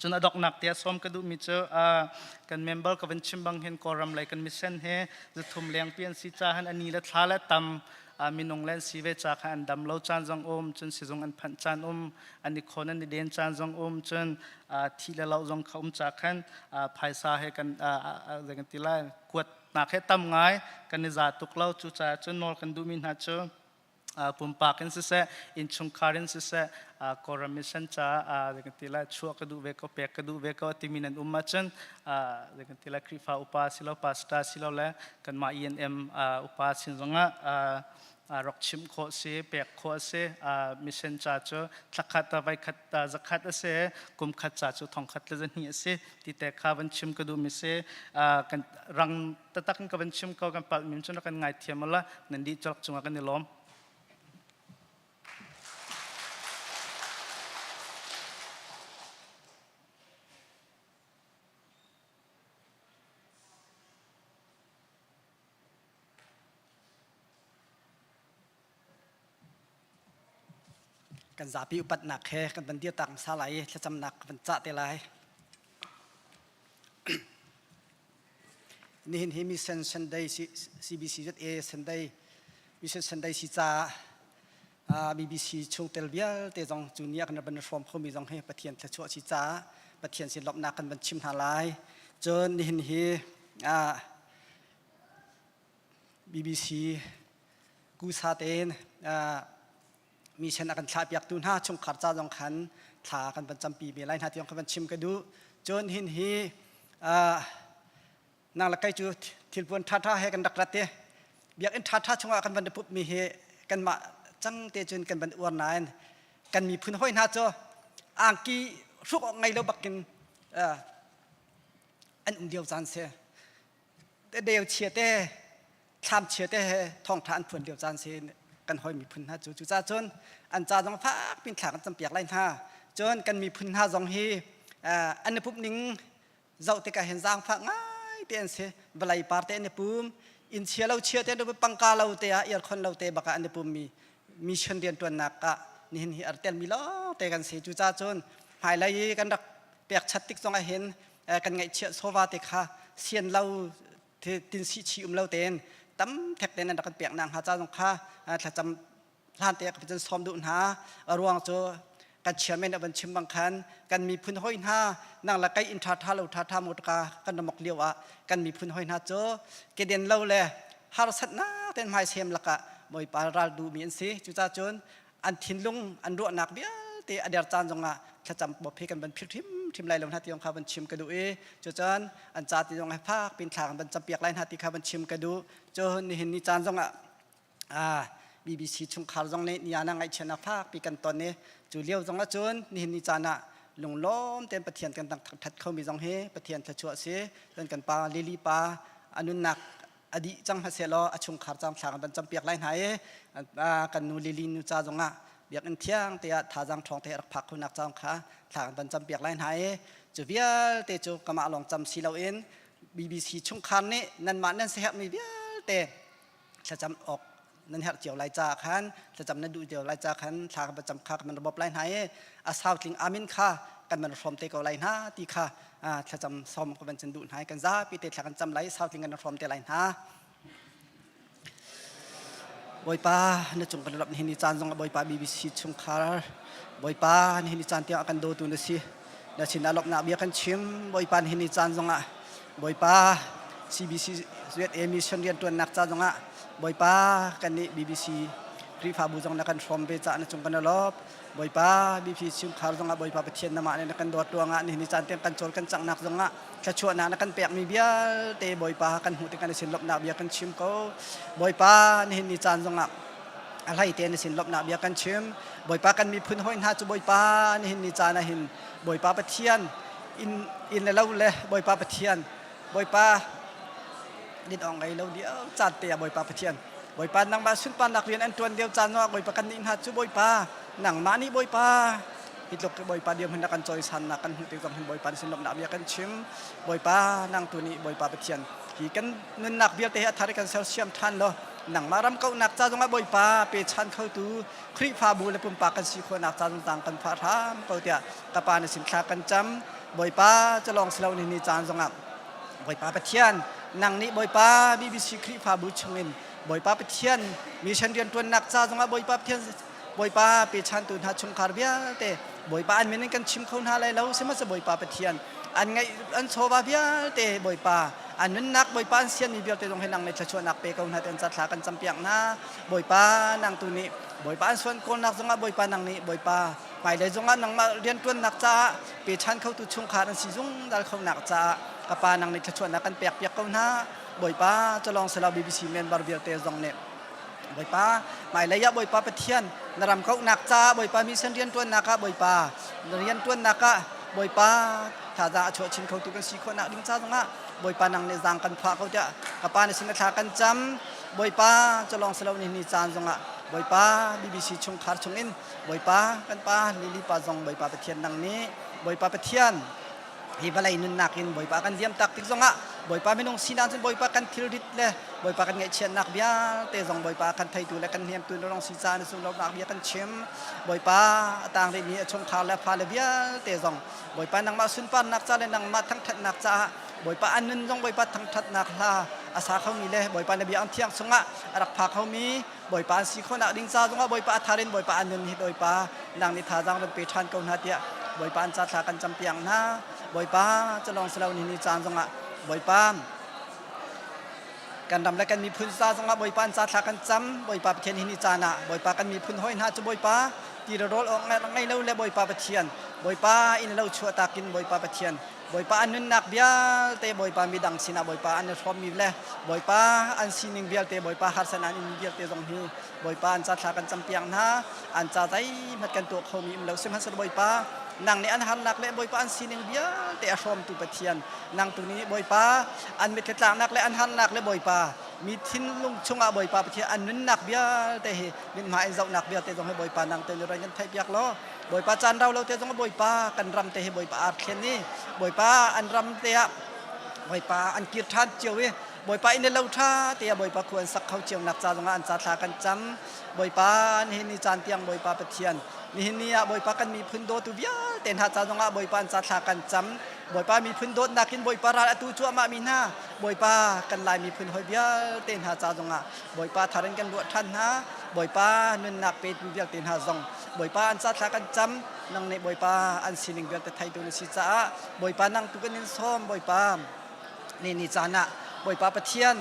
Cun a doknak te sawm ka duhmi cu kan member ka van chim bang hin Kawlram lei kan mission he 300 lengpi an si ca han ani le thla le tam minung le an si ve ca kha an dam lo caan zong um, cun sizung an phanh caan um, an i khawn an i den caan zong um, cun thi le lo zong kha um ca khan phaisa he kan zei kan ti lai, kuat nak he tam ngai kan i za tuk lo. Cu caah cun nawl kan duhmi hna cu. Pumpak in siseh, innchungkhar in siseh, Kawlram mission ca kan ti lai chuah ka duh ve ko, pek ka duh ve ko timi nan um ahcun kan ti lai Khrihfa upa silo, pastor silo le kanmah ENM upa sin zongah rak chimh khawh si, pek khawh a si. Mission ca cu thlakhat voikhat zakhat a si, kum khat ca cu thongkhat le zahnih a si ti te kha van chim ka duhmi si. Kan rang tatak in ka van chim ko kan palh min cun kan ngaithiam la nan dih colak cungah kan i lawm. Kan zapi upatnak he kan van dir tak hmasa lai i thlacamnak kan van cah te lai. Nihin hi Mission Sunday CBCZA Sunday Mission Sunday si caah BBC chungtel vialte zong cu ni ah kan van hrawm khomi zong hi Pathian thluachuah si caah Pathian sin lawmhnak kan van chim hna lai. Cun nihin hi BBC kusa tein mission a kan thlahpiaktu hna chungkhar ca zong khan thla kan van campi ve lai hna tiang kan van chim ka duh. Cun hin hi nang le kai cu thilpuan ṭhaṭha he kan rak rat i biakinn ṭhaṭha chungah kan van i putmi hi kanmah cang te cun kan van uar nain kan miphun hawi hna cu angki hruk awk ngei lo bakin an um lio caan si. Deu chia te thlam chia te he thawngṭha an phuan lio caan si kan hawi miphun hna cu cucaah cun an ca zong fak pin thla kan campiak lai hna. Cun kan miphun hna zong hi an i pumh ning zoh tikah hin zaangfah ngai te an si. Vawlei par te an i pum inn chia lo chia te an i pangka lo te ah aircon lo te bak ah an i pum mi mission rianṭuannak ah nihin hi a rak telmi lawng te kan si. Cucaah cun hmailei i kan rak pekchat tik zong ah hin kan ngaihchiah chawva te kha sian lo tin si chi um lo tein tam thek tein an rak kan pek nak hnga ca zong kha thlacam hlan te ka sawm duh hna. A ruang cu kan chairman a van chim bang khan kan miphun hoi hna nang la kai in tha tha lo tha tha motka kan ramok lio ah kan miphun hoi hna cu keden lo le harsatnak ten hmai sem lakah Bawipa ral duh mi an si. Cucaah cun an thinlung an ruahnak vialte a der caan zongah thlacam bawp hi kan van philh hrimhrim lai lo hna ti zong kha van chim ka duh i cucun an ca ti zong he fak pin thla kan van campiak lai hna ti kha van chim ka duh. Cun nihin ni caan zongah BBC chungkhar zong nih nian ah ngaihchiatnak fakpi kan ton i cu lio zong ah cun nihin ni caan ah lunglawm tein Pathian kan dang thangṭhat khomi zong hi Pathian thluachuah a si. Cun kan pa Lily pa a nunnak a dih cang hmanh law a chungkhar cang thla kan van campiak lai hna i kan nu Lily nu ca zongah biakinn thiang te ah thazaang ṭhawng te rak phak khonak cang kha thla kan van campiak lai hna i cu vialte cu kamah lawng cam si loin BBC chungkhar nih nanmah nan siaherhmi vialte thlacam awk nan herh cio lai ca khan thlacam nan duh cio lai ca khan thla kan cam kha kan bawp lai hna i a sau tling amin kha kan man hrawm te ko lai hna ti kha thlacam som ka van cun duh hna kan zapi te thla kan cam lai sau tling kan hrawm te lai hna. Bawipa na cung kan rap nihin ni caan zong Bawipa BBC chungkhar Bawipa nihin ni caan tiang a kan dawtu na si na sin ah lawmhnak bia kan chim. Bawipa nihin ni caan zong ah Bawipa CBC USA mission rianṭuannak ca zongah Bawipa kan nih BBC Khrihfabu zong na kan hrawm ve caah na cung kan i lawp. Bawipa BBC chungkhar zongah Bawipa Pathian namah nih na kan dawt ruangah nihin ni caan tiang kan cawl kan canghnak zongah thluachuahnak na kan pekmi vialte Bawipa kan hmuh tikah na sin lawmhnak bia kan chim ko. Bawipa nihin ni caan zongah a hlei te na sin lawmhnak bia kan chim. Bawipa kan miphun hawi hna cu Bawipa nihin ni caan ah hin Bawipa Pathian inn inn le lo le Bawipa Pathian Bawipa din awk ngei lo lio caan te ah Bawipa Pathian Bawipa nangmah sunparnak rian an ṭuan lio caan ah Bawipa kan nih hna cu Bawipa nangmah nih Bawipa hi tluk Bawipa dirhmun na kan cawisannak kan hmuh tik zong hin Bawipa na sin lawmhnak bia kan chim. Bawipa nang tu nih Bawipa Pathian hi kan nunnak vialte hi a thar i kan sersiam ṭhan law nangmah ram kauhnak ca zongah Bawipa pechan khotu Khrihfabu le pumpak kan si khawhnak ca zong tang kan phah hram ko tiah ka pa na sin thla kan cam. Bawipa cu lawng si lo ni ni caan zongah Bawipa Pathian nang nih Bawipa BBC Khrihfabu chungin Bawipa Pathian mission rianṭuannak ca zongah Bawipa Pathian Bawipa pechantu hna chungkhar vialte Bawipa an min in kan chim kho hna lai lo sihmanhsehlaw Bawipa Pathian. An ngeih an chawva vialte Bawipa an nunnak Bawipa an sianmi vialte zong hi nang nih thluachuahnak pe ko hna ti an ca thla kan campiak hna. Bawipa nang tu nih Bawipa an suan kawlnak zongah Bawipa nang nih Bawipa hmailei zongah nangmah rianṭuannak caah pe ṭhan khotu chungkhar an si zungzal khonak caah ka pa nang nih thluachuahnak kan pek piak ko hna. Bawipa culawng silo BBC member vialte zong nih Bawipa hmailei ah Bawipa Pathian na ram kauhnak caah Bawipa mission rianṭuannak ah Bawipa na rianṭuannak ah Bawipa thazaang a chuah chin khotu kan si khawhnak ding ca zongah Bawipa nang nih zaang kan phuah ko tiah ka pa na sin a thla kan cam. Bawipa culawng silo ni ni caan zongah Bawipa BBC chungkhar chungin Bawipa kan pa Lily pa zong Bawipa Pathian nang nih Bawipa Pathian hi vawlei nunnak in Bawipa kan liam tak tik zongah Bawipa minung sinak cun Bawipa kan thilrit le Bawipa kan ngaihchiatnak vialte zong Bawipa kan theitu le kan hnemtu na rong si ca na sunglawmhnak bia kan chim. Bawipa a tang rihmi a chungkhar le fale vialte zong Bawipa nangmah sunparnak ca le nangmah thangṭhatnak caah Bawipa an nun zong Bawipa thangṭhatnak hla a sa khomi le Bawipa na biakinn thiang chungah a rak pha khomi Bawipa an si khawhnak ding ca zongah Bawipa a thar in Bawipa an nun hi Bawipa nang nih thazaang ran pe ṭhan ko hna tiah Bawipa an ca thla kan campiak hna. Bawipa culawng silo ni ni caan zongah Bawipa kan ram le kan miphun ca zongah Bawipa an ca thla kan cam. Bawipa Pathian hi ni caan ah Bawipa kan miphun hawi hna cu Bawipa ti rawl awk ngei lo le Bawipa Pathian Bawipa inn lo chuah takin Bawipa Pathian Bawipa an nunnak vialte Bawipa midang sinah Bawipa an i hrawmmi le Bawipa an sining vialte Bawipa harsan an in vialte zong hi Bawipa an ca thla kan campiak hna. An ca zeihmanh kan tuah khomi um lo. Sihmanhsehlaw Bawipa nang nih an harnak le Bawipa an sining vialte a hrawmtu Pathian nang tu nih Bawipa an mitthli tlaknak le an harnak le Bawipa mi thinlung chungah Bawipa Pathian an nunnak vialte hi mithmai in zohnak vialte zong hi Bawipa nang te nih ran kan theihpiak law Bawipa caan rau lo te zong Bawipa kan ram te hi Bawipa ar thlen i Bawipa an ram te ah Bawipa an kir ṭhan cio i Bawipa inn le lo ṭha te ah Bawipa khu an sak kho cio nak ca zongah an ca thla kan cam. Bawipa nihin ni caan tiang Bawipa Pathian nihin ni ah Bawipa kan miphun dawtu vialte hna ca zongah Bawipa an ca thla kan cam. Bawipa miphun dawtnak in Bawipa ral atu cuahmah mi hna Bawipa kan Lai miphun hawi vialte hna ca zongah Bawipa thar in kan ruah ṭhan hna. Bawipa nunnak petu vialte hna zong Bawipa an ca thla kan cam. Nang nih Bawipa an sining vialte theitu na si caah Bawipa nang tu kan in sawm. Bawipa ni ni caan ah Bawipa Pathian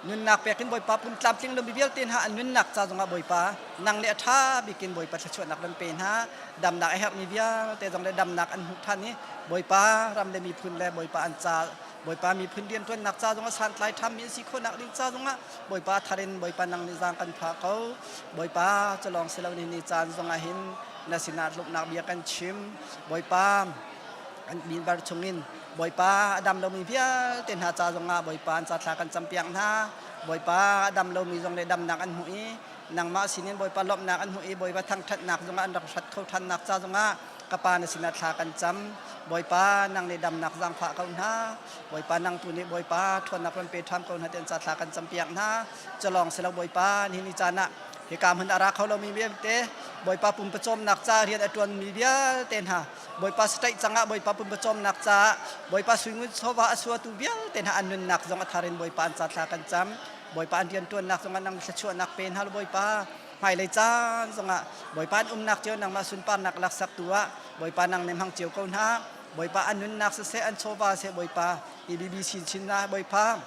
nunnak pek in Bawipa pum tlamtling lomi vialte hna an nunnak ca zongah Bawipa nang nih a ṭha bikin Bawipa thluachuahnak ran pe hna. Damnak a herhmi vialte zong le damnak an hmuh ṭhan i Bawipa ram le miphun le Bawipa an ca Bawipa miphun rianṭuannak ca zongah santlai ṭhammi an si khawhnak ding ca zongah Bawipa thar in Bawipa nang nih zaang kan pha ko. Bawipa cu lawng si lo ni ni caan zongah hin na sinah tluknak bia kan chim. Bawipa an minbar chungin Bawipa a dam lomi vialte hna ca zongah Bawipa an ca thla kan campiak hna. Bawipa a dam lomi zong le damnak an hmuh i nangmah sinin Bawipa lawmhnak an hmuh i Bawipa thangṭhatnak zongah an rak hrat kho ṭhannak ca zongah ka pa na sinah thla kan cam. Bawipa nang nih damnak zaangfah ko hna. Bawipa nang tu nih Bawipa ṭhawnnak ron pe ṭham ko hna tiah an ca thla kan campiak hna. Culawng si lo Bawipa nihin ni caan ah hika hmun a ra kho lomi vialte Bawipa pumpawcawmnak ca rian a ṭuanmi vialte hna Bawipa sataih cangah Bawipa pumpawcawmnak caah Bawipa suingun chawva a suatu vialte hna an nunnak zong a thar in Bawipa an ca thla kan cam. Bawipa an rianṭuannak zongah nang thluachuahnak pe hna law Bawipa hmailei caan zongah Bawipa an umnak cio nangmah sunparnak laksaktu ah Bawipa nang nih hmang cio ko hna. Bawipa an nunnak siseh an chawva seh Bawipa EBB chinchin na Bawipa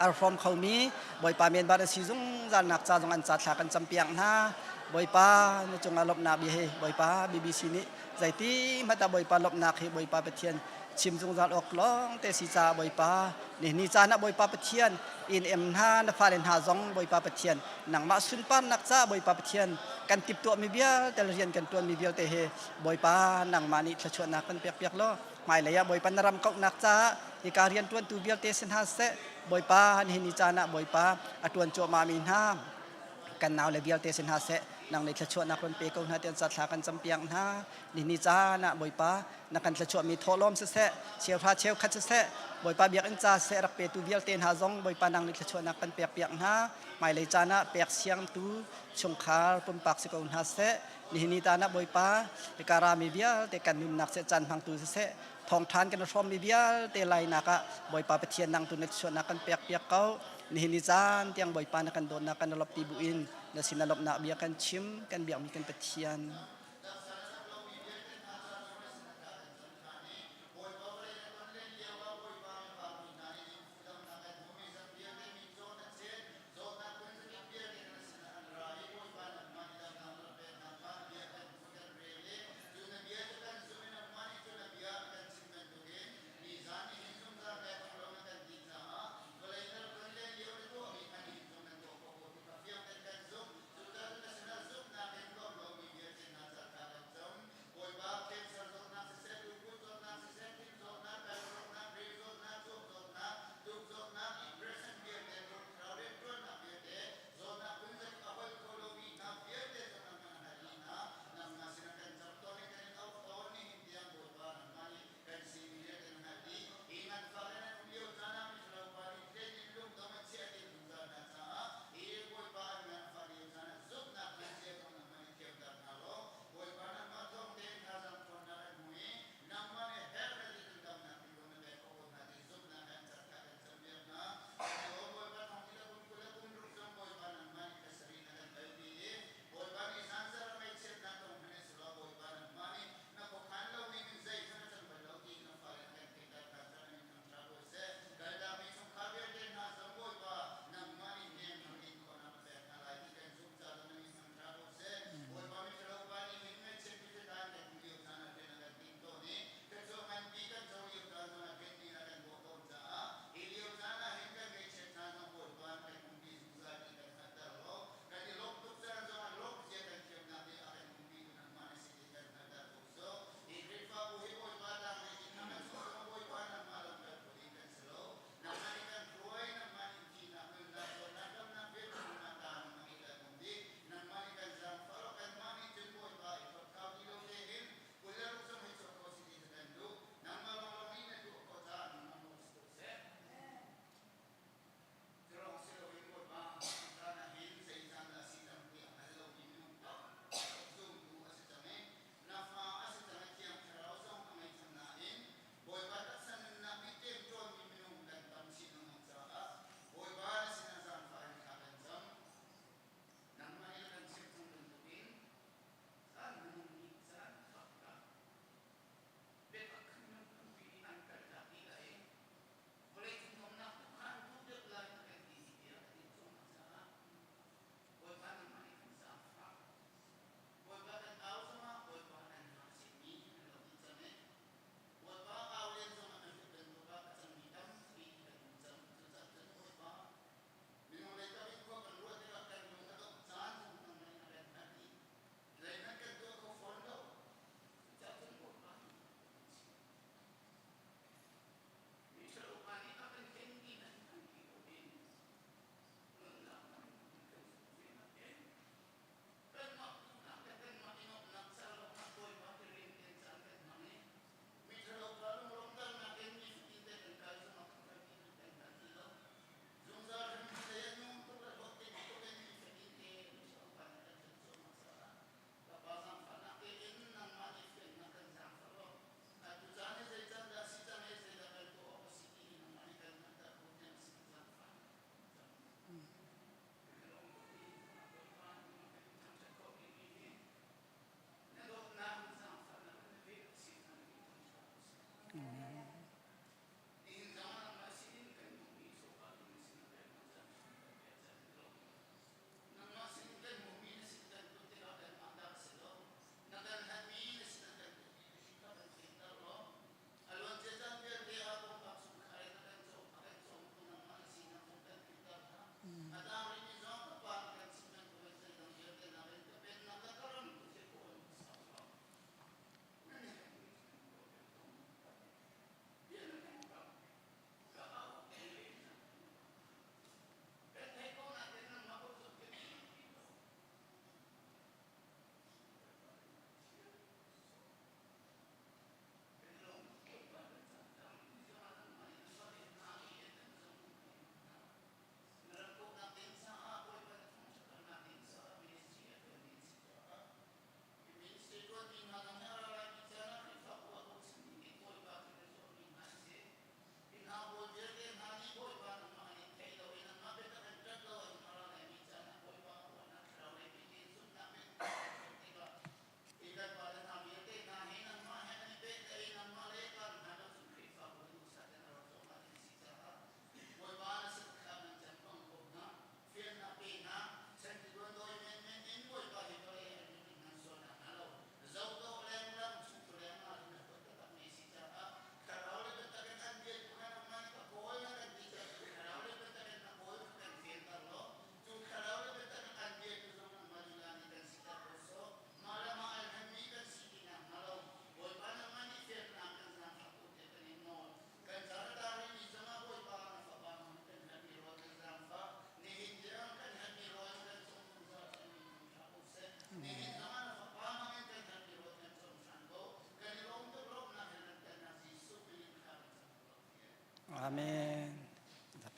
ar hrawm khomi Bawipa menbar an si zungzal nak ca zong an ca thla kan campiak hna. Bawipa na cungah lawmhnak bia hi Bawipa BBC nih zeiti hmanh ah Bawipa lawmhnak hi Bawipa Pathian chim zungzal awk lawng te si caah Bawipa nihin caan ah Bawipa Pathian in em hna na fale hna zong Bawipa Pathian nangmah sunparnak caah Bawipa Pathian kan timhtuahmi vialte le rian kan ṭuanmi vialte hi Bawipa nangmah nih thluachuahnak kan pekpiak law hmailei ah Bawipa na ram kauhnak caah hika rian ṭuantu vialte si hna seh Bawipa nihin ni caan ah Bawipa a ṭuan cuahmahmi hna kan nau le vialte si hna seh nang nih thluachuahnak run pe ko hna tiah ca thla kan campiak hna. Nihin caan ah Bawipa na kan thluachuahmi thawhlawm siseh cheuhra cheukhat siseh Bawipa biakinn ca siseh rak petu vialte hna zong Bawipa nang nih thluachuahnak kan pekpiak hna. Hmailei caan ah pek siangtu chungkhar pumpak si ko hna seh nihin ni tan ah Bawipa hika rami vialte kan nunnak seh caan hmangtu siseh thawngṭhan kan hrawmmi vialte lainak ah Bawipa Pathian nang tu na thluachuahnak kan pekpiak ko. Nihin ni caan tiang Bawipa na kan dawtnak kan lawmh ti buin na sin na lawmhnak bia kan chim kan biakmi kan Pathian.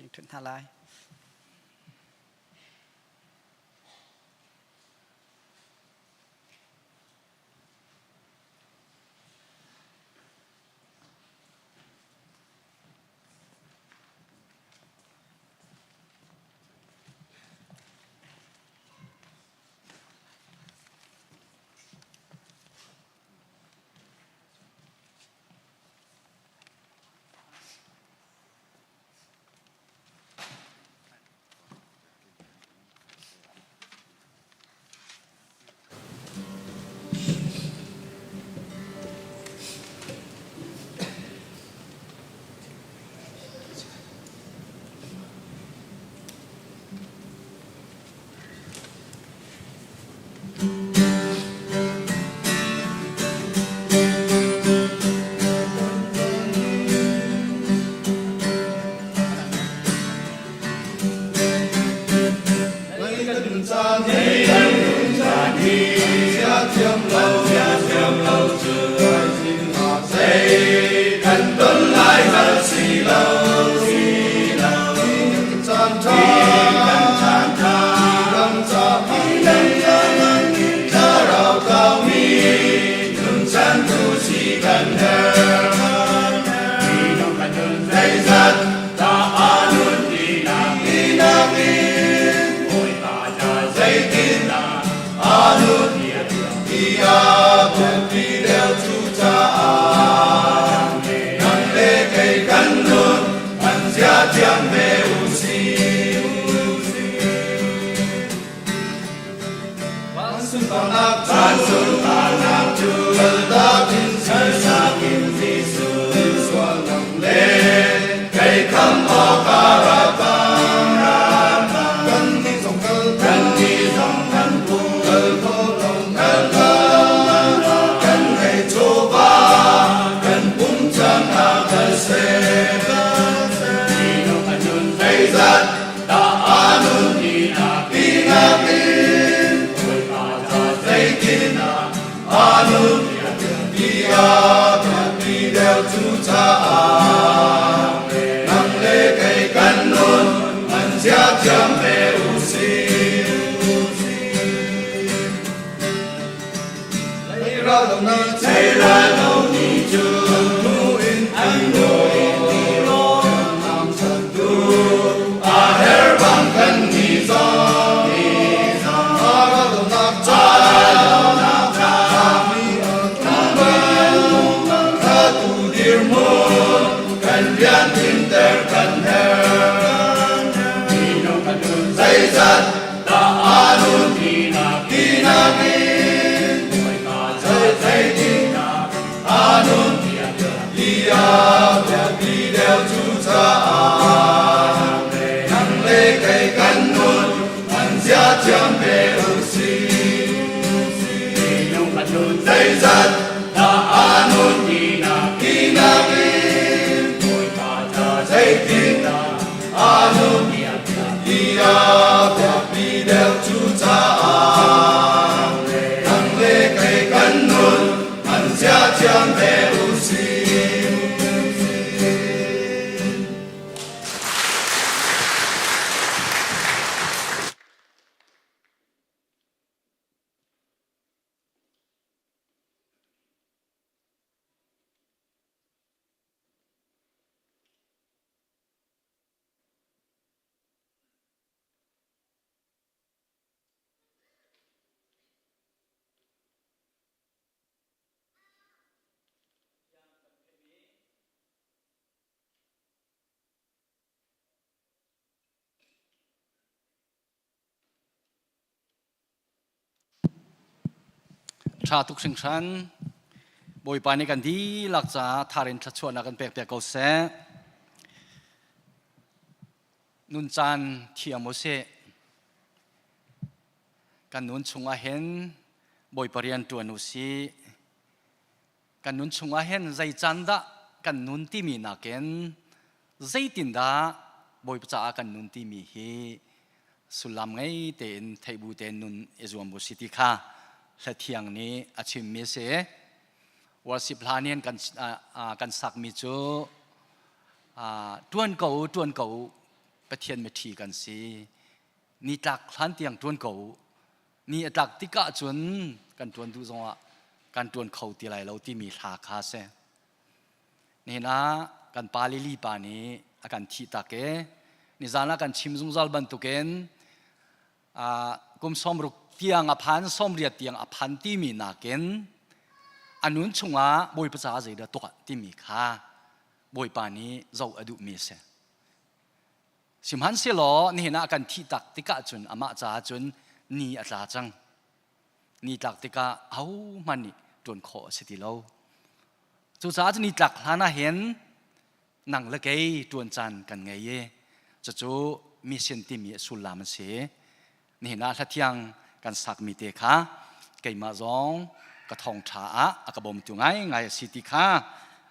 Kan ṭhut hna lai. Ṭha tuk hringhran. Bawipa nih kan dihlak caah tharin thluachuahnak kan pek piak ko seh. Nun caan thiam u sih. Kan nun chungah hin Bawipa rian ṭuan u sih. Kan nun chungah hin zei caan dah kan nun timi nakin zeitindah Bawipa caah kan nun timi hi sullam ngei tein theih bu tein nun i zuam bu si ti kha hlathiang nih a chimmi a si. Worship hla nih kan kan sakmi cu ṭuan ko u, ṭuan ko u. Pathian miṭhi kan si. Ni tlak hlan tiang ṭuan ko u. Ni a tlak tikah cun kan ṭuan duh zongah kan ṭuan kho ti lai lo timi hla kha a si. Nihin ah kan pa Lili pa nih a kan thih tak i nizan ah kan chim zungzal bantukin kum sawmruk tiang a phan sawmriat tiang a phan timi nakin a nun chungah Bawipa caah zeidah tuah timi kha Bawipa nih zoh a duhmi a si. Sihmanhsehlaw nihin ah kan thih tak tikah cun amah caah cun ni a tla cang. Ni tlak tikah ahohmanh nih ṭuan khawh a si ti lo. Cucaah cu ni tlak hlan ah hin nang le kei ṭuan caan kan ngei i cucu mission timi a sullam a si. Nihin ah hlathiang kan sakmi te kha keimah zong ka thawngṭha ah a ka bawmtu ngaingai a si ti kha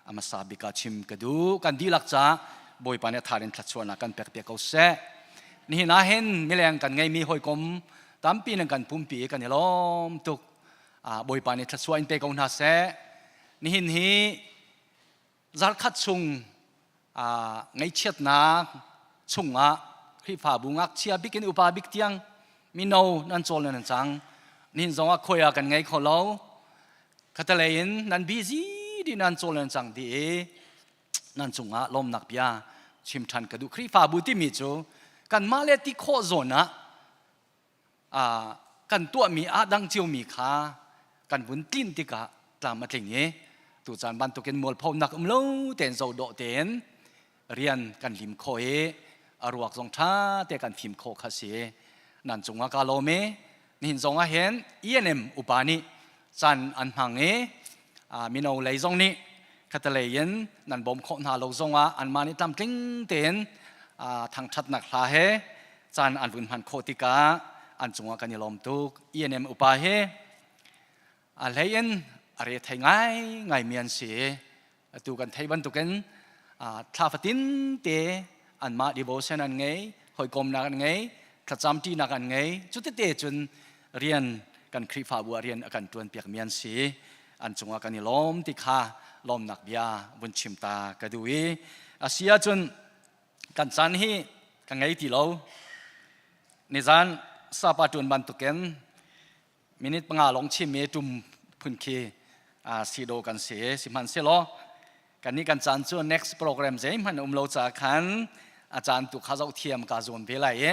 a hmasa bik ah chim ka duh. Kan dihlak caah Bawipa nih a thar in thluachuahnak kan pek piak ko seh. Nihin ah hin mileng kan ngeimi hawikom tampi nan kan pumpi i kan i lawm tuk. Bawipa nih thluachuah in pe ko hna seh. Nihin hi zarkhat chung ngaihchiatnak chungah Khrihfabu ngakchia bik in upa bik tiang mino nan cawl nan cang. Nihin zong ah khoi ah kan ngei kho lo. Khatalei in nan busy dih nan cawl nan cang dih i nan cungah lawmnak bia chim ṭhan ka duh. Khrihfabu timi cu kanmah le ti khawh zawn ah kan tuahmi aa dang ciomi kha kan vun tlin tikah tlam a tling i tucaan bantukin mualphonak um lo tein zohdawh tein rian kan lim khawh i a ruak zong ṭha te kan fim khawh kha si. Nan cungah kaa lawm i nihin zong ah hin ENM upa nih caan an hmang i mino lei zong nih khatalei in nan bawm khawh hna lo zong ah anmah nih tlamtling tein thangṭhatnak hla he caan an vun hman khawh tikah an cungah kan i lawm tuk. ENM upa hi a hlei in a re thei ngaingai mi an si. Atu kan thei bantukin thla fatin te anmah devotion an ngei, hawikomnak an ngei, thlacamṭinak an ngei. Cutete cun rian kan Khrihfabu ah rian a kan ṭuan piakmi an si. An cungah kan i lawm ti kha lawmnak bia vun chim ta ka duh i a si ahcun kan caan hi ka ngei ti lo. Nizan sapa ṭuan bantukin minute panga lawng chim i ṭum phun khi si dawh kan si. Sihmanhsehlaw kannih kan caan cu next program zeihmanh um lo caah khan a caan tu kha zoh thiam kaa zuam ve lai i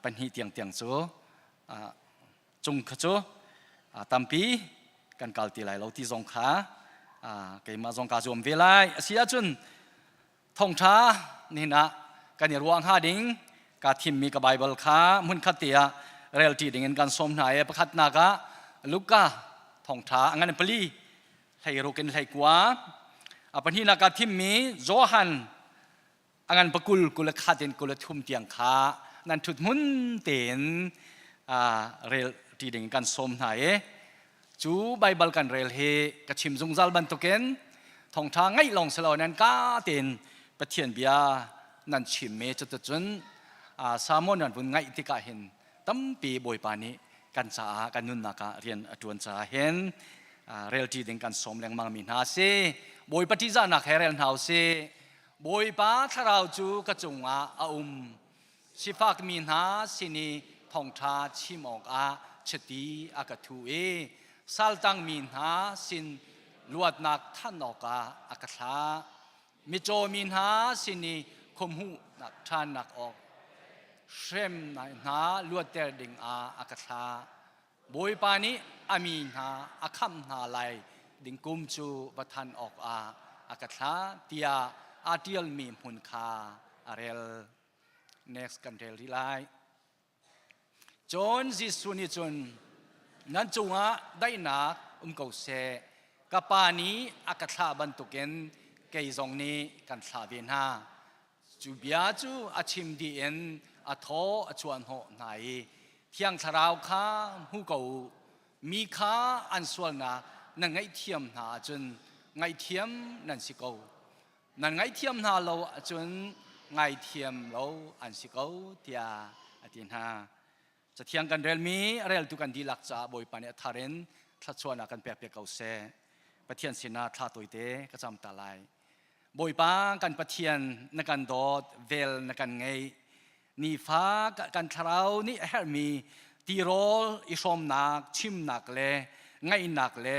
pahnih tiang tiang cu cung kha cu tampi kan kal ti lai lo ti zong kha keimah zong kaa zuam ve lai. A si ahcun Thawngṭha nihin ah kan i ruah hnga ding kaa thimmi ka Baibal kha hmunkhat te ah relṭi dingin kan sawm hna i pakhatnak ah Luka thawngṭha a ngan pali hleiruk in hleikua a pahnihnak kaa thimmi Johan a ngan pakul kul le khat in kul le thum tiang kha nan ṭhut hmun tein relṭi ding kan sawm hna i Cu Baibal kan rel hi ka chim zungzal bantukin thawngṭha ngaih lawng si lo nan ka tein Pathian bia nan chimmi cuticun sermon nan vun ngaih tikah hin tampi Bawipa nih kan caah kan nunnak ah rian a ṭuan caah hin relṭi ding kan sawm lengmang mi hna a si. Bawipa ṭihzahnak he rel hna u sih. Bawipa thlarau cu ka cungah a um. Sifakmi hna sin i thawngṭha chim awkah chiti a ka thuh i saltangmi hna sin luatnak thanh awkah a ka thlah. Mitcaw mi hna sin i khuahmuhnak ṭhannak awk hrem hna luatter dingah a ka thlah. Bawipa nih a mi hna a khamh hna lai ding kum cu va thanh awkah a ka thlah tiah aa ṭialmi hmun kha a rel. Next kan rel rih lai. Cun Jesuh nih cun nan cungah daihnak um ko seh. Ka Pa nih a ka thlah bantukin kei zong nih kan thlah ve hna. Cu bia cu a chim dih in a thaw a chuahhnawh hna i Thiang Thlarau kha hmu ko u. Mi kha an sualnak nan ngaihthiam hna ahcun ngaihthiam nan si ko. Nan ngaihthiam hna lo ahcun ngaithiam lo an si ko tiah a ti hna. Cathiang kan relmi a reltu kan dihlak caah Bawipa nih a thar in thluachuahnak kan pek piak ko seh. Pathian sinah thla tawite ka cam ta lai. Bawipa kan Pathian na kan dawt, vel na kan ngeih. Nifa kan thlarau nih a herhmi tirawl i hrawmnak, chimnak le ngaihnak le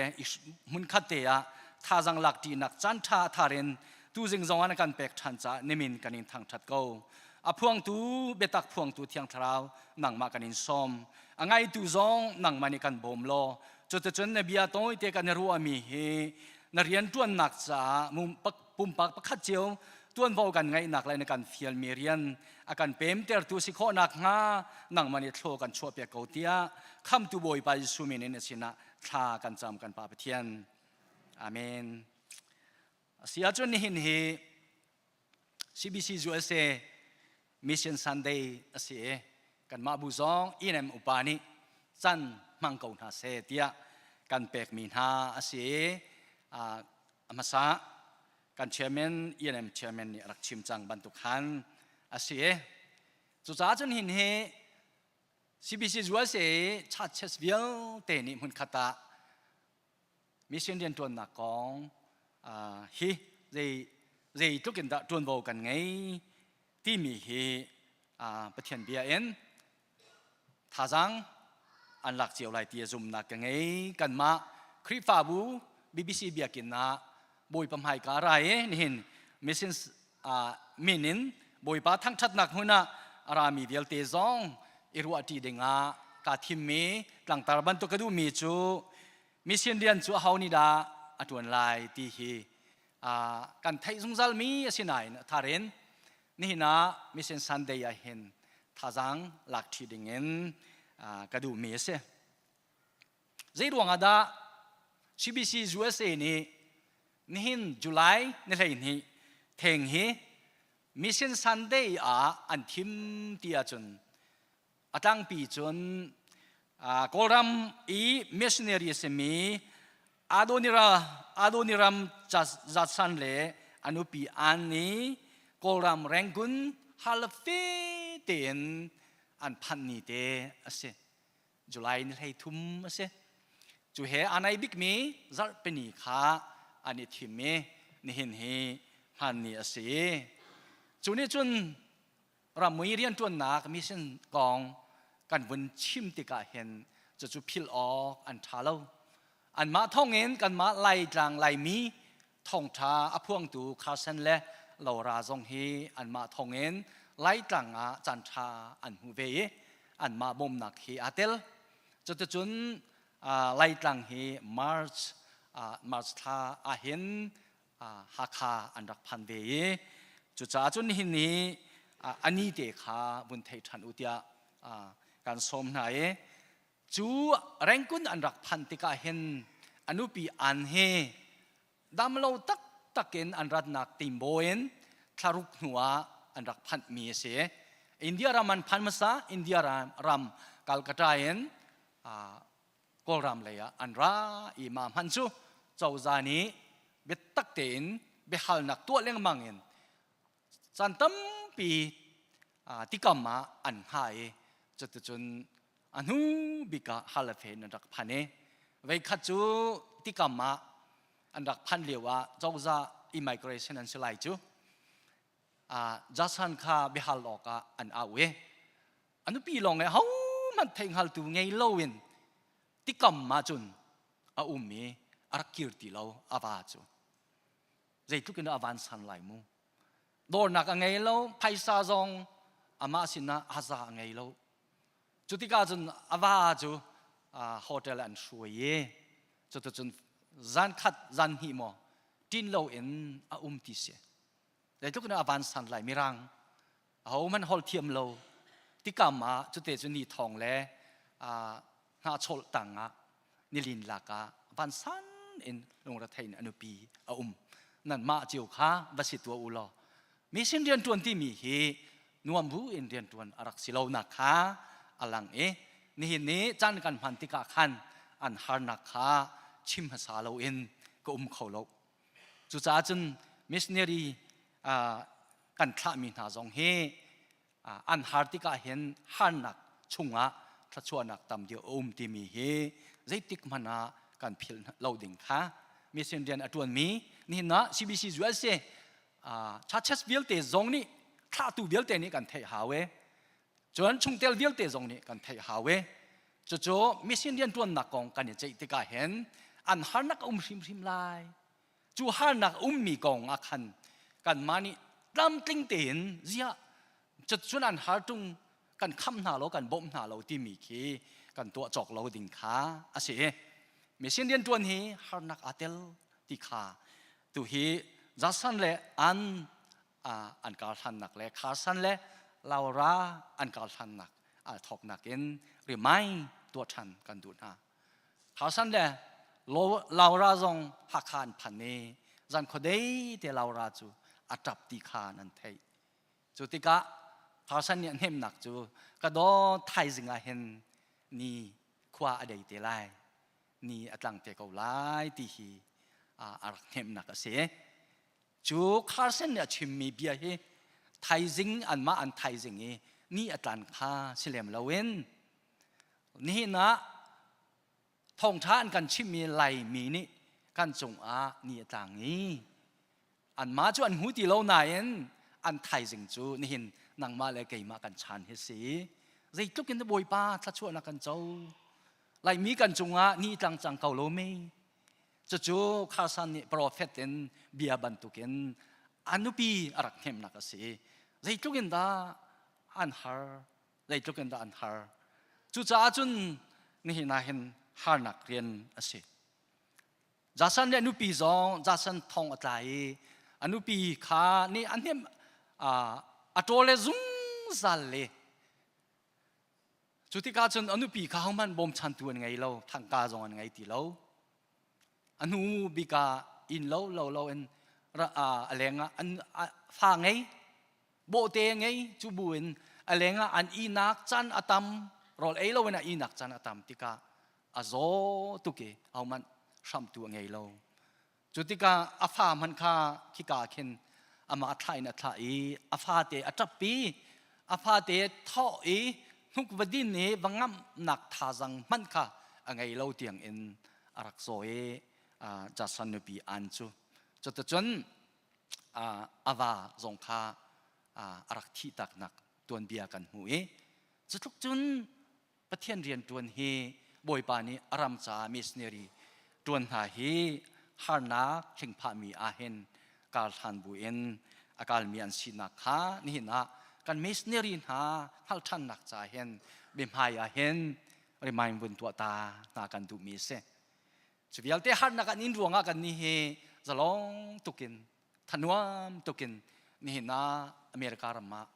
hmunkhat te ah thazang lak ṭinak caan ṭha tharin tuzing zong ah na kan pek ṭhan caah nimin kan in thangṭhat ko. A phuangtu biatak phuangtu Thiang Thlarau nangmah kan in sawm. A ngaitu zong nangmah nih kan bawm law cuticun na bia tawite kan i ruahmi hi na rianṭuannak caah pumpak pakhat cio tuanvo kan ngeihnak le na kan fialmi rian a kan pemtertu si khawh nakhnga nangmah nih thlaw kan chuahpiak ko tiah khamtu Bawipa Jesuh min in na sinah thla kan cam kan Pa Pathian. Amen. A si ahcun nihin hi CBC USA Mission Sunday a si i kanmah bu zong ENM upa nih can hmang ko hna seh tiah kan pekmi hna a si i a hmasa kan chairman ENM chairman nih a rak chim cang bantuk khan a si i cucaah cun hin hi CBC USA churches vialte nih hmunkhat ah mission rianṭuannak kong hi zei zeitluk in dah ṭuanvo kan ngei timi hi Pathian bia in thazaang an lak cio lai ti a zumnak ka ngei. Kanmah Khrihfabu BBC biakinn ah Bawipa hmaika ra i nihin mission min in Bawipa thangṭhatnak hmun ah a rami vialte zong i ruahṭi dingah kaa thimmi tlangtar bantuk ka duhmi cu mission rian cu aho nih dah a ṭuan lai ti hi kan theih zungzalmi a si nain a thar in nihin ah mission Sunday ah hin thazaang lak ṭhi dingin ka duhmi a si. Zei ruangah dah CBC USA nih nihin July ni 12 theng hi Mission Sunday ah an thim ti ahcun a tlangpi cun Kawlram i missionary a simi Adonira Adoniram Judson le a nupi Ann nih Kawlram Rangoon halafe tein an phanh ni te a si. July ni 33 a si. Cu he aa nai bikmi zarhpini kha an i thim i nihin hi hman ni a si. Cu nih cun ramui rianṭuannak mission kong kan vun chim tikah hin cucu philh awk an ṭha lo. Anmah thawngin kanmah Laitlang Laimi thawngṭha a phuangtu Carson le Laura zong hi anmah thawngin Laitlang ah caanṭha an hmu ve i anmah bawmnak hi aa tel. Cuticun Laitlang hi March March thla ahhin Hakha an rak phan ve i cucaah cun nihin ni a ni te kha vun thei ṭhan u tiah kan sawm hna i Cu Rangoon an rak phanh tikah hin a nupi Ann hi damlo taktak in an ratnak timbaw in thlaruk hnu ah an rak phanhmi a si. India ram an phan hmasa, India ram, ram Calcutta in Kawlram lei ah an ra i mah hman cu cozah nih biatak tein biahalnak tuah lengmang in caan tampi tikam ah an hngah i cuticun a hnu bik ah halafe in an rak phan i veikhat cu tikam ah an rak phanh lio ah cozah immigration an si lai cu Jasan kha biahal awkah an au i a nupi lawng i hohmanh theihhngaltu ngei loin tikam ah cun a um i a rak kir ti lo a va cu zeitluk in a vansan lai mu dawrnak a ngei lo phaisa zong amah sinah aza a ngei lo cu tikah cun a va cu hotel an hruai i cuticun zan khat zan hnih maw ṭin lo in a um ti si zeitluk in a vansan lai mirang ahohmanh holh thiam lo tikam ah cute cu ni thawng le hnahchawl tang ah nilin lak ah vansan in lungrethei in a nupi a um nanmah cio kha va si tuah u law mission rianṭuan timi hi nuam bu in rianṭuan a rak si lo nak kha a lang i nihin ni caan kan hman tikah khan an harnak kha chim hmasa loin ka um kho lo cucaah cun missionary kan thlahmi hna zong hi an har tikah hin harnak chungah thluachuahnak tam deuh a um timi hi zeitik hmanh ah kan philh lo ding kha mission rian a ṭuanmi nihin ah CBC USA. Churches vialte zong nih thlahtu vialte nih kan theih hau e. Cun chungtel vialte zong nih kan theih hau e. Cucu mission rianṭuannak kong kan i ceih tikah hin an harnak a um hrimhrim lai. Cu harnak ummi kong ah khan kanmah nih tlamtling tein ziah cun an har ṭung kan kham hna lo kan bawmh hna lo timi khi kan tuah cawk lo ding kha a si. Mission rianṭuan hi harnak aa tel ti kha tu hi Jason le an an kar hlannak le Carson le Laura an kar hlannak aa thawknak in remind tuah ṭhan kan duh hna. Carson le Laura zong Hakha an phan i zan khuadei te Laura cu a ṭap ti kha nan theih. Cu tikah Carson nih a hnemnak cu ka daw thaizing ah hin ni khua a dei te lai ni a tlang te ko lai ti hi a rak hnemnak a si. Cu Carson nih a chimmi bia hi thaizing anmah an thaizing i ni a tlan kha si lem loin nihin ah thawngṭha an kan chimhmi Laimi nih kan cungah ni a tlang i anmah cu an hmu ti lo nain an thaizing cu nihin nangmah le keimah kan chan hi si zeitluk in Bawipa thluachuahnak kan co Laimi kan cungah ni tlang cang ko lo mi cucu Carson nih prophet in bia bantukin a nupi a rak hnemnak a si zeitluk in dah an har zeitluk in dah an har cucaah cun nihin ah hin harnak rian a si Jason le nupi zong Jason thong a tla i a nupi kha nih a hnemh a ṭawl le zungzal le cu tikah cun a nupi kha hohmanh bawmchantu an ngei lo thangka zong an ngei ti lo a hnu bik ah inn lo lo lo in a leng ah an fa ngei bawhte ngei cu bu in a leng ah an ihnak caan a tam rawl ei lo in a ihnak caan a tam tikah a zaw tuk i ahohmanh hramtu a ngei lo cu tikah a fa hmanh kha khika khin amah thlah in a thlah i a fate a ṭappi a fate thawh i hnuk va din i va ngamhnak thazang hmanh kha a ngei lo tiang in a rak zaw i Jason nupi An cu cuticun a va zong kha a rak thih taknak tuanbia kan hmu i cutluk cun Pathian rian ṭuan hi Bawipa nih a ram caah missionary ṭuan hna hi harnak hlingphahmi ahhin kar hlan buin a kalmi an sinak kha nihin ah kan missionary hna hngalh ṭhannak caah hin biahmai ah hin remind vun tuah ta hna kan duhmi a si. Cu vialte harnak an in ruangah kan nih hi zalong tukin thanuam tukin nihin ah America ram ah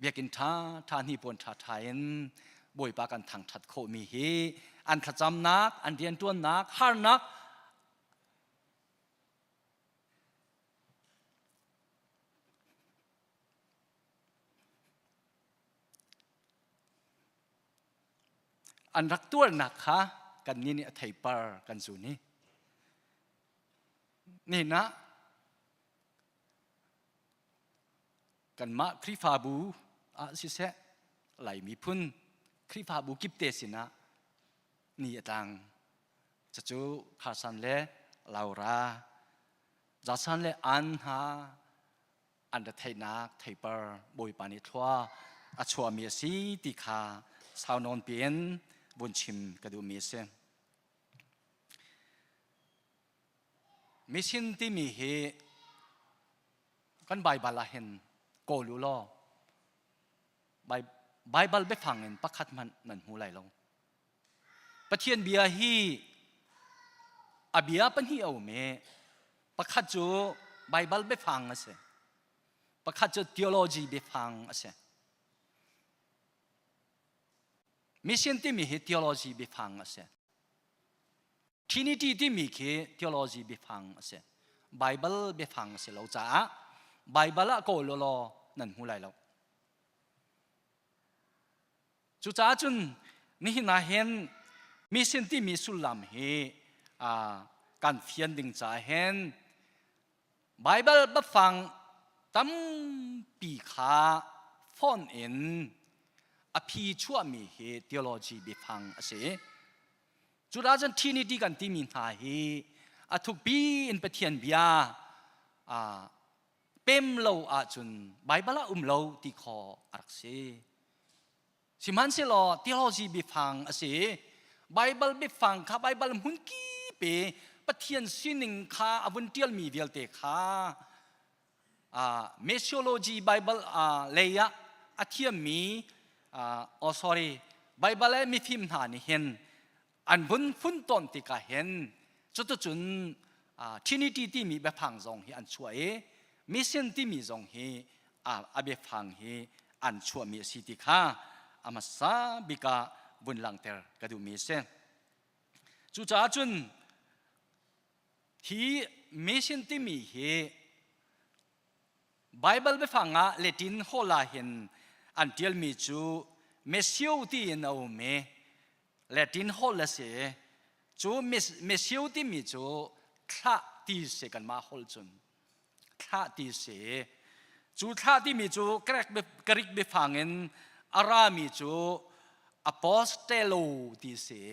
biakinn ṭha ṭha hnipuan ṭha ṭha in Bawipa kan thangṭhat khawhmi hi an thlacamnak, an rianṭuannak, harnak an rak tuarnak kha kannih nih a theipar kan zun i nihin ah Kanmah Khrihfabu ah siseh Lai miphun Khrihfabu kipte sinah ni a tlang. Cucu Khasan le Laura, Jasan le Ann hna an retheihnak theipar Bawipa nih thlua a chuahmi a si ti kha sau nawn piin vun chim ka duhmi a si. Mission timi hi kan Baibal ah hin kawl u law Baibal biafang in pakhat hmanh nan hmu lai lo. Pathian bia hi a bia pahnih a um i pakhat cu Baibal biafang a si. Pakhat cu theology biafang a si. Mission timi hi theology biafang a si. Trinity timi khi theology biafang a si. Bible biafang a si lo caah Bible ah kawl law nan hmu lai lo. Cucaah cun nihin ah hin mission timi sullam hi kan fian ding caah hin Bible biafang tampi kha phone in a phi chuahmi hi theology biafang a si. Cudah cun Trinity kan timi hna hi a thukpi in Pathian bia. Pem lo ahcun Baibal ah um lo ti khawh a rak si. Sihmanhsehlaw theology biafang a si. Baibal biafang kha Baibal hmun kip i Pathian sining kha a vun ṭialmi vialte kha uh, Messiology Bible uh, lei ah a thiammi uh, oh sorry Bible le mifim hna nih hin an vun funtawn tikah hin cuticun uh, Trinity timi biafang zong hi an chuah i mission timi zong hi a biafang hi an chuahmi a si ti kha a hmasa bik ah vun langhter ka duhmi a si. Cucaah cun hi mission timi hi Baibal biafang ah Latin holh ah hin an ṭialmi cu Messio tiin a um i Latin holh a si. Cu Messio timi cu thlah ti si kanmah holh cun. Thlah ti si. Cu thlah timi cu Greek biafang in a rami cu apostelo ti si.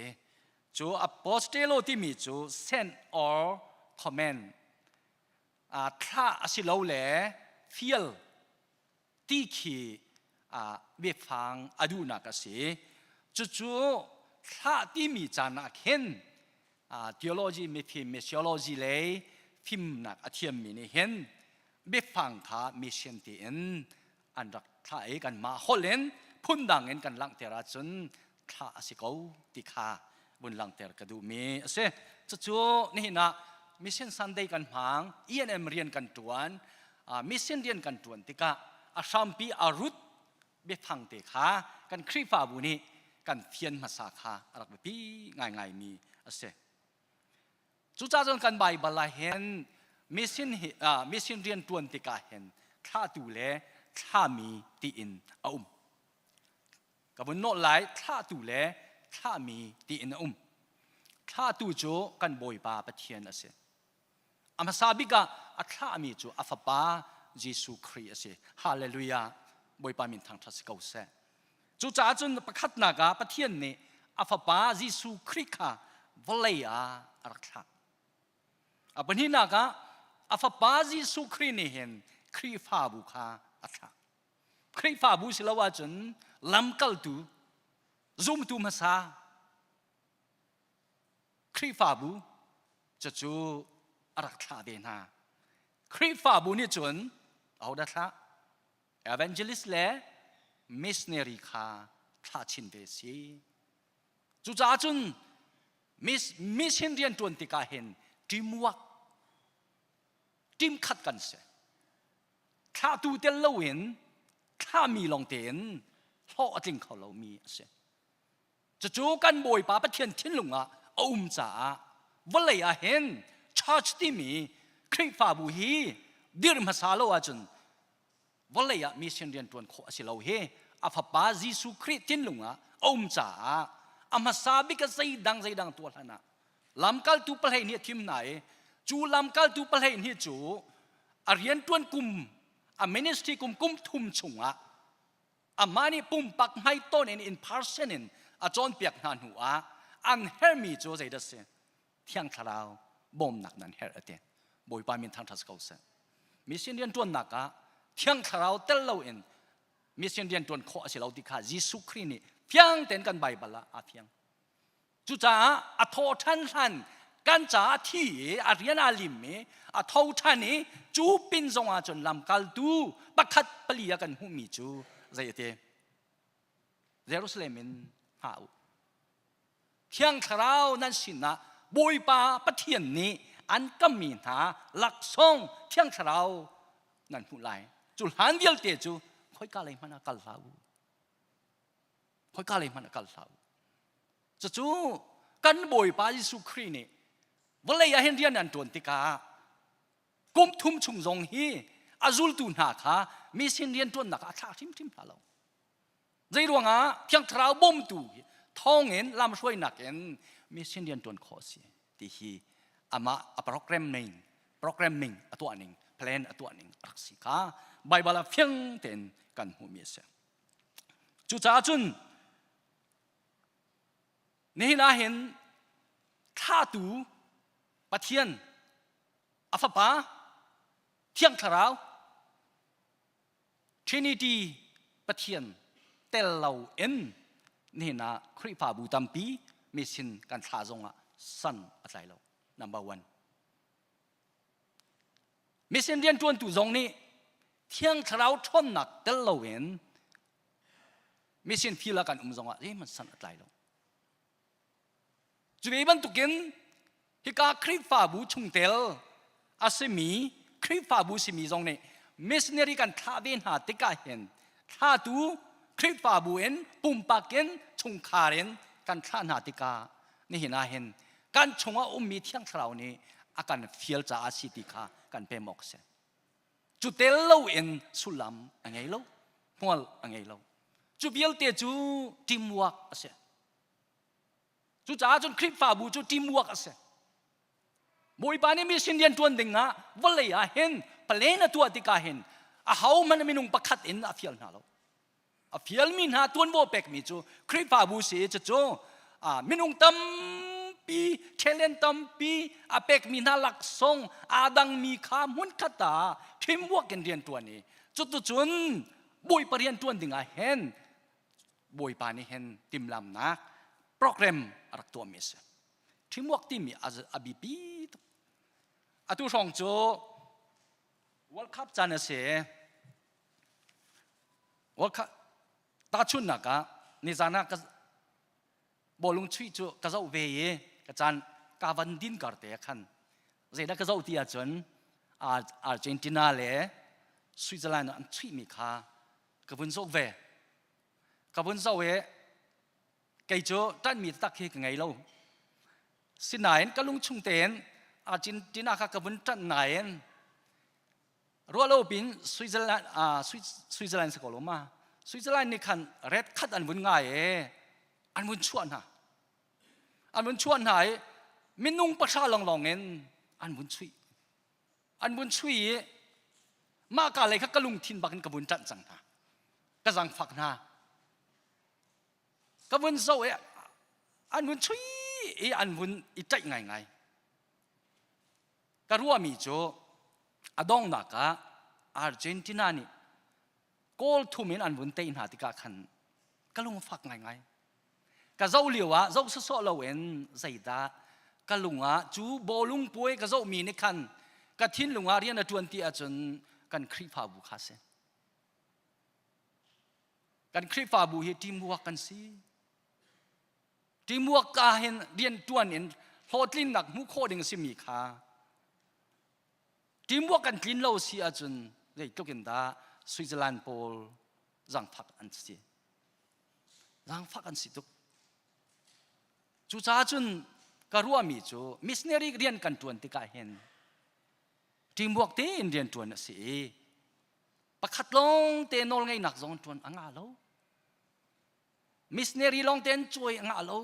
Cu apostelo timi cu send or command thlah a si lo le fial ti khi biafang a duhnak a si. Cucu thlah timi caan ah khin theology mifim missiology lei fimnak a thiammi nih hin biafang kha mission tiin an rak thlah i kanmah holh in phundang in kan langhter ahcun thlah a si ko ti kha vun langhter ka duhmi a si. Cucu nihin ah Mission Sunday kan hmang, E&M rian kan ṭuan, mission rian kan ṭuan tikah a hrampi a root biafang te kha kan Khrihfabu nih kan fian hmasa kha a rak biapi ngaingaimi a si. Cucaah cun kan Baibal ah hin mission hi mission rian ṭuan tikah hin thlahtu le thlami tiin a um. Ka vun nawh lai thlahtu le thlahmi tiin a um. Thlahtu cu kan Bawipa Pathian a si. A hmasa bik ah a thlahmi cu a fapa Jesuh Khrih a si. Hallelujah. Bawipa min thangṭhat si ko seh. Cucaah cun pakhatnak ah Pathian nih a fapa Jesuh Khrih kha vawlei ah a rak thlah. A pahnihnak ah a fapa Jesuh Khrih nih hin Khrihfabu kha a thlah. Khrihfabu si lo ahcun lamkaltu, zumtu hmasa, Khrihfabu cucu a rak thlah ve hna. Khrihfabu nih cun ahodah thlah? Evangelist le missionary kha thlah chin ve si. Cucaah cun mission rian ṭuan tikah hin teamwork team khat kan si. Thlahtu tel loin thlahmi lawng tein hlawh a tling kho lomi a si. Cucu kan Bawipa Pathian thinlung ah a um caah vawlei ah hin church timi Khrihfabu hi dir hmasa lo ahcun vawlei ah mission rian ṭuan khawh a si lo hi a fapa Jesuh Khrih thinlung ah a um caah a hmasa bik ah zeidang zeidang tuah hlan ah lamkaltu pahlei nih a thim hna i cu lamkaltu pahlei nih cu a rianṭuan kum a ministry kum kum thum chungah amah nih pumpak hmaitawn in in person in a cawnpiak hna hnu ah an herhmi cu zeidah si thiang thlarau bawmnak nan herh a ti bawipa min thangṭhat ko seh mission rian ṭuannak ah thiang thlarau tel loin mission rian ṭuan khawh a si lo ti kha Jesuh Khrih nih fiang tein kan Baibal ah aa fiang Cucaah a thawh ṭhan hlan kan caah a thi i a rian aa lim i a tho ṭhan i cu pin zongah cun lamkaltu pakhat pali a kan hmuhmi cu zei a ti? Jerusalem in hngah u. Thiang Thlarau nan sinah Bawipa Pathian nih an kammi hna laksawng Thiang Thlarau nan hmuh lai. Cu hlan vialte cu khoika lei hmanh ah kal hlah u. Khoika lei hmanh ah kal hlah u. Cucu kan Bawipa Jesuh Khrih nih vawlei ah hin rian an ṭuan tikah kum thum chung zong hi a zultu hna kha mi sin rian ṭuannak ah a thlah hrimhrim hna lo. Zei ruangah Thiang Thlarau bawmtu thawngin lamhruainak in mi sin rian ṭuan khawh a si ti hi amah a program ning programming a tuah ning plan a tuah ning a rak si kha Baibal ah fiang tein kan hmuhmi a si. Cucaah cun Nihin ah hin thlahtu Pathian a Fapa Thiang Thlarau. Trinity Pathian tel lo in nihin ah Khrihfabu tampi mission kan thlah zongah san a tlai lo. Number one. Mission rianṭuantu zong nih Thiang Thlarau ṭhawnnak tel loin mission field ah kan um zongah zeihmanh san a tlai lo. Cu ve bantukin hika Khrihfabu chungtel a simi Khrihfabu simi zong nih missionary kan thlah ve hna tikah hin thlatu Khrihfabu in pumpak in chungkhar in kan thlah hna tikah nihin ah hin kan chungah ummi Thiang Thlarau nih a kan fial caah si ti kha kan pem awk a si. Cu tel loin sullam a ngei lo, hmual a ngei lo. Cu vialte cu teamwork a si. Cucaah cun Khrihfabu cu teamwork a si. Bawipa nih mission rian ṭuan ding ah vawlei ah hin plan a tuah tikah hin ahohmanh minung pakhat in a fial hna lo. A fialmi hna tuanvo pekmi cu Khrihfabu si i cucu minung tampi talent tampi a pekmi hna laksawng aa dangmi kha hmunkhat ah teamwork in rian ṭuan i cuticun Bawipa rian ṭuan ding ah hin Bawipa nih hin timhlamnak program a rak tuahmi a si. Teamwork timi a biapi tuk. Atu hrawng cu World Cup caan a si. World Cup tahchunhnak ah nizan ah ka bawlung chuih cu ka zoh ve i ka caan ka van din kar te khan zeidah ka zoh ti ahcun Argentina le Switzerland an chuihmi kha ka vun zoh ve. Ka vun zoh i kei cu ṭanhmi taktak hi ka ngei lo. Sinain ka lungchung tein Argentina kha ka vun ṭanh nain ruahlo pin Switzerland uh, Switzerland si ko lo ma Switzerland nih khan red khat an vun ngai i an vun chuah hna an vun chuah hna i minung pahra lawnglawng in an vun chuih an vun chui i mah ka lei kha ka lungthin bak in ka vun ṭanh cang hna ka zangfak hna ka vun zoh i an vun chui i an vun i ṭaih ngaingai ka ruahmi cu a donghnak ah Argentina nih kawl thum in an vun tei hna tikah khan ka lung fak ngaingai Ka zoh lio ah zoh sawsawh loin zeidah ka lung ah cu bawlung puai ka zohmi nih khan ka thinlung ah rian a ṭuan ti ahcun kan Khrihfabu kha si. Kan Khrihfabu hi teamwork kan si. Teamwork ka hin rian ṭuan in hlawhtlinnak hmuh khawh ding simi kha teamwork kan tlin lo si ahcun zeitluk in dah Switzerland pawl zangfak an si. Zaangfak an si tuk. Cucaah cun ka ruahmi cu missionary rian kan ṭuan tikah hin teamwork tein rian ṭuan a si i pakhat lawng te nawlngeihnak zong ṭuan a ngah lo. Missionary lawng te an cawi a ngah lo.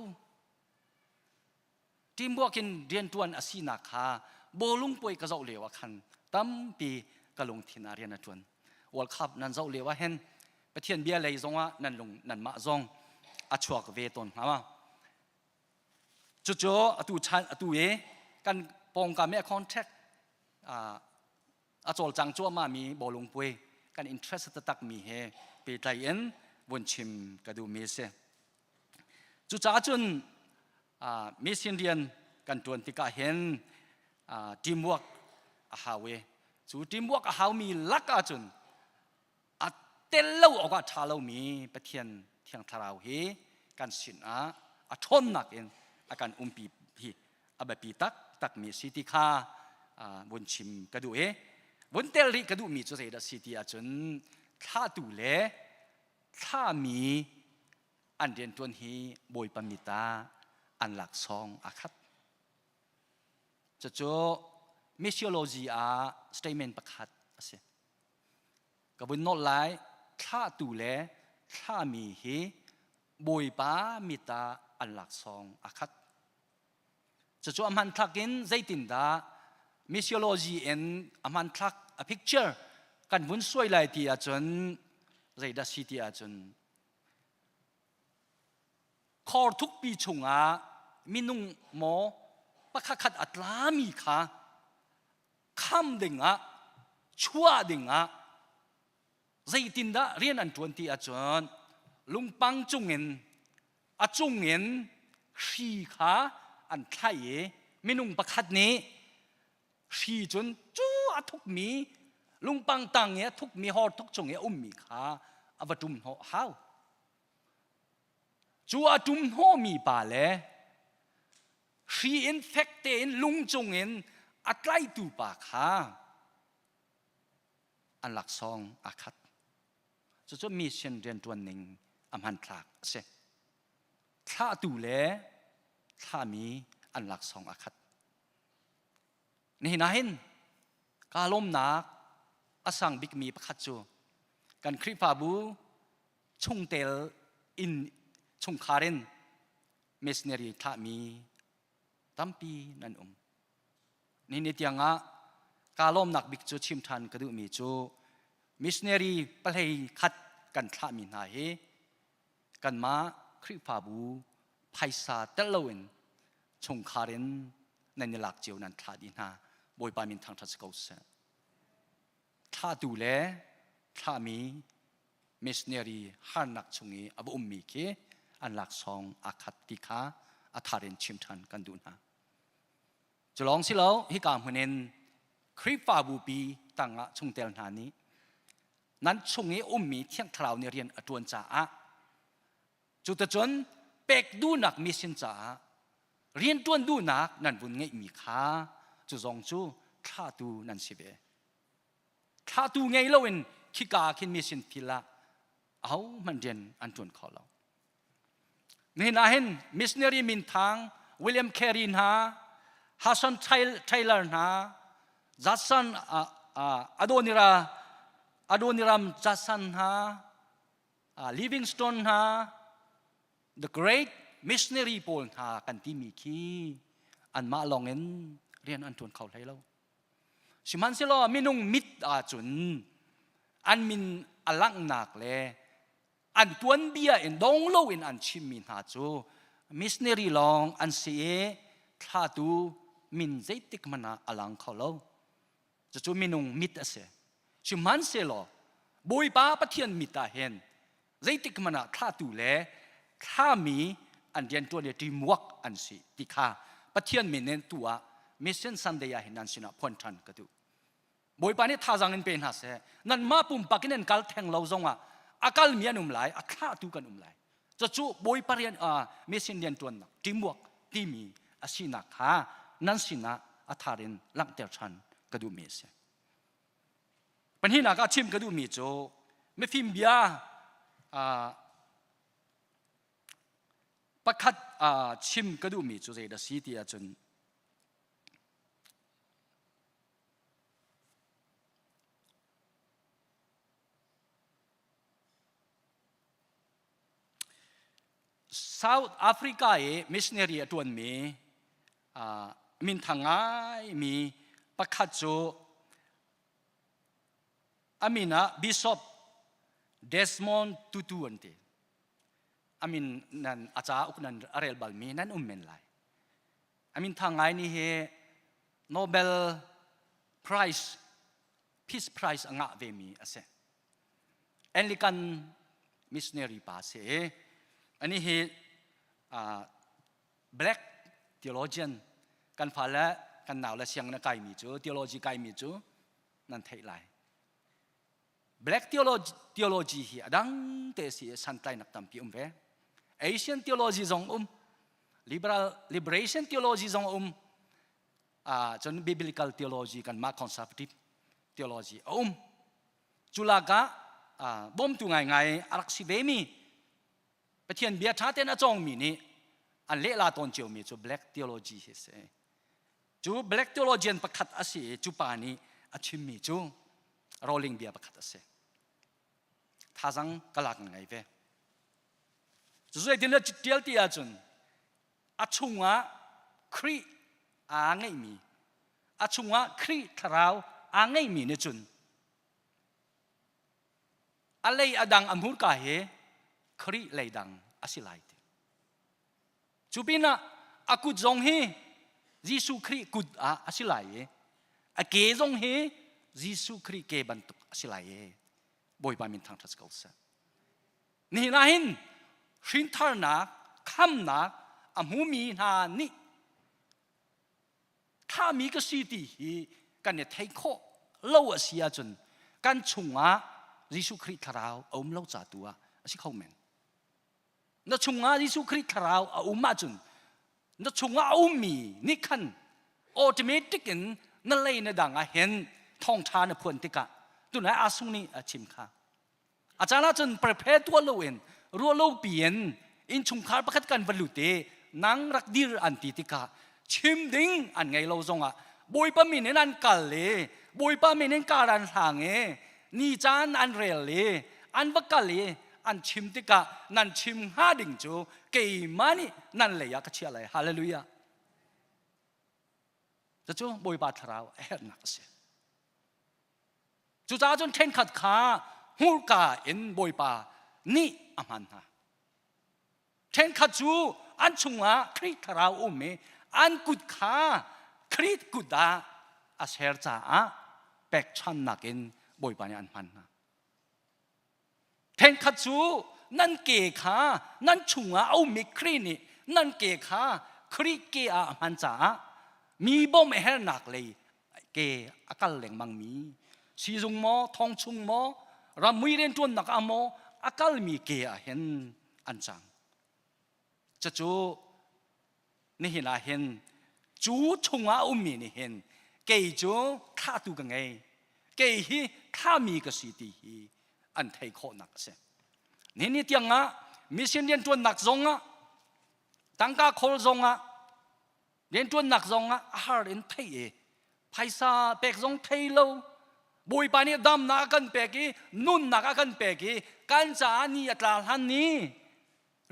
Teamwork in rianṭuan a sinak kha bawlung puai ka zoh lio ah khan tampi ka lungthin ah rian a ṭuan. World Cup nan zoh lio ah hin Pathian bia lei zongah nan lung nanmah zong a chuak ve tawn hnga ma. Cucu atu chan atu i kan pawngkam i a contact a cawlcang cuahmah mi bawlung puai kan interest taktak mi he pehtlai in vun chim ka duhmi a si. Cucaah cun mission rian kan ṭuan tikah hin teamwork a hau i cu teamwork a haumi lak ahcun a tel lo awk ah ṭha lomi Pathian Thiang Thlarau hi kan sinah a ṭhawnnak in a kan umpi hi a biapi taktakmi a si ti kha vun chim ka duh i vun tel rih ka duhmi cu zeidah a si ti ahcun thlahtu le thlahmi an rianṭuan hi Bawipa mit ah an laksawng aa khat. Cucu missiology ah statement pakhat a si. Ka vun nolh lai, thlahtu le thlahmi hi Bawipa mit ah an laksawng aa khat. Cucu a hmanthlak in zeitindah missiology in a hmanthlak a picture kan vun suai lai ti ahcun zeidah si ti ahcun Khor thukpi chungah minung maw pakhatkhat a tlami kha kham dingah chuah dingah Zeitindah rian an ṭuan ti ahcun lungpang cungin a cungin hri kha an thlaih i minung pakhat nih hri cun cu a thukmi lungpang tang i a thukmi hor thuk chung i a ummi kha a va ṭum hnawh hau. Cu a ṭum hnawhmi pa le hri in fek tein lung cungin a tlaitu pa kha an laksawng aa khat. Cucu mission rianṭuan ning a hmanthlak a si. Thlahtu le thlahmi an laksawng aa khat. Nihin ah hin kaa lawmnak a sang bikmi pakhat cu kan Khrihfabu chungtel in chungkhar in missionary thlahmi tampi nan um. Nihin tiang ah kaa lawmnak bik cu chim ṭhan ka duhmi cu missionary pahlei khat kan thlahmi hna hi kanmah Khrihfabu phaisa tel loin chungkhar in nan i lak cio nan thlah dih hna. Bawipa min thangṭhat si ko seh. Thlahtu le thlahmi missionary harnak chung i a va ummi khi an laksawng aa khat ti kha a thar in chim ṭhan kan duh hna. Cu lawng si lo hika hmun in Khrihfabu pi tangah chungtel hna nih nan chung i ummi Thiang Thlarau nih rian a ṭuan caah cuticun pek duhnak mission caah rianṭuan duhnak nan vun ngeihmi kha cu zong cu thlahtu nan si ve. Thlahtu ngei loin khika khin mission field ah ahohmanh rian an ṭuan kho lo. Nihin ah hin missionary minthang William Carey hna, Hudson Taylor hna, Judson Adonira Adoniram Judson hna, Livingstone hna, the great missionary pawl hna kan timi khi anmah lawng in rian an ṭuan kho hlei lo. Sihmanhsehlaw minung mit ahcun an min a langhnak le an tuanbia in dong loin an chimmi hna cu missionary lawng an si i thlatu min zeitik hmanh ah a lang kho lo. Cucu minung mit a si. Sihmanhsehlaw Bawipa Pathian mit ah hin zeitik hmanh ah thlatu le thlami an rianṭuan i teamwork an si ti kha Pathian min in tu ah Mission Sunday ah hin nan sinah phuan ṭhan ka duh. Bawipa nih thazaang in pe hna seh. Nanmah pumpak in an kal theng lo zongah a kalmi an um lai, a thlahtu kan um lai. Cucu Bawipa rian uh, mission rian ṭuannak teamwork timi a sinak kha nan sinah a thar in langhter ṭhan ka duhmi a si. Pahnihnak ah chim ka duhmi cu mifim bia uh, pakhat uh, chim ka duhmi cu zeidah si ti ahcun South Africa i missionary a ṭuanmi minthang ngaimi pakhat cu a min ah Bishop Desmond Tutu an ti. A min nan a cauk nan a rel balmi nan um men lai. A minthang ngai ni hi Nobel Prize Peace Prize a ngah vemi a si. Anglican missionary pa si i ani hi uh, black theologian kan fale kan nau le siang na kaimi cu theology kaimi cu nan theih lai. Black theology, theology hi a dang te si santlainak tampi um ve. Asian theology zong um, liberal liberation theology zong um, uh, cun biblical theology kan mah conservative theology a um. Cu lakah uh, bawmtu ngaingai a rak si ve mi Pathian bia ṭha tein a cawngmi nih an lehla tawn ciomi cu black theology hi si. Cu black theologian pakhat a si i cu pa nih a chimmi cu rolling bia pakhat a si. Thazang ka lak ngei ve. Cu zeitin le tial ti ahcun a chungah Khrih aa ngeihmi a chungah Khrih thlarau aa ngeihmi nih cun a lei a dang a hmurka hi Khrih lei dang a si lai ti. Cu pinah a kut zong hi Jesuh Khrih kut ah a si lai i a ke zong hi Jesuh Khrih ke bantuk a si lai i. Bawipa min thangṭhat ko seh. Nihin ah hin hrintharnak, khamnak a hmumi hna nih thlahmi ka si ti hi kan i theih khawh lo a si ahcun kan chungah Jesuh Khrih thlarau a um lo ca tu ah a si kho men. Na chungah Jesuh Khrih thlarau a um ahcun na chungah a ummi nih khan automatic in na lei na dang ah hin thawngṭha na phuan tikah tunai asung nih a chim kha A caan ahcun prepare tuah loin ruah lo piin innchungkhar pakhat kan va lut i nang rak dir an ti tikah chim ding an ngei lo zongah Bawipa min in an kal i Bawipa min in kar an hlang i ni caan an rel i an va kal i an chim tikah nan chim hnga ding cu keimah nih nan lei ah ka chiah lai. Hallelujah. Cucu Bawipa thlarau a herhnak a si. Cucaah cun ṭhenkhat kha hmurka in Bawipa nih a hman hna. Ṭhenkhat cu an chungah Khrih thlarau um i an kut kha Khrih kut ah a ser caah pekchannak in Bawipa nih an hman hna. Ṭhenkhat cu nan ke kha nan chungah a ummi Khrih nih nan ke kha Khrih ke ah a hman caah mi bawmh a herhnak lei ke a kal lengmangmi sizung maw thong chung maw rammui rianṭuannak ah maw a kalmi ke ah hin an cang. Cucu nihin ah hin cu chungah a ummi nih hin kei cu thlahtu ka ngei kei hi thlahmi ka si ti hi an theih khawhnak a si nihin ni tiang ah mission rianṭuannak zong ah tangka khawl zong ah rianṭuannak zong ah a har in theih i phaisa pek zong thei lo Bawipa nih damnak a kan pek i nunnak a kan pek i kan caah ni a tla hlan ni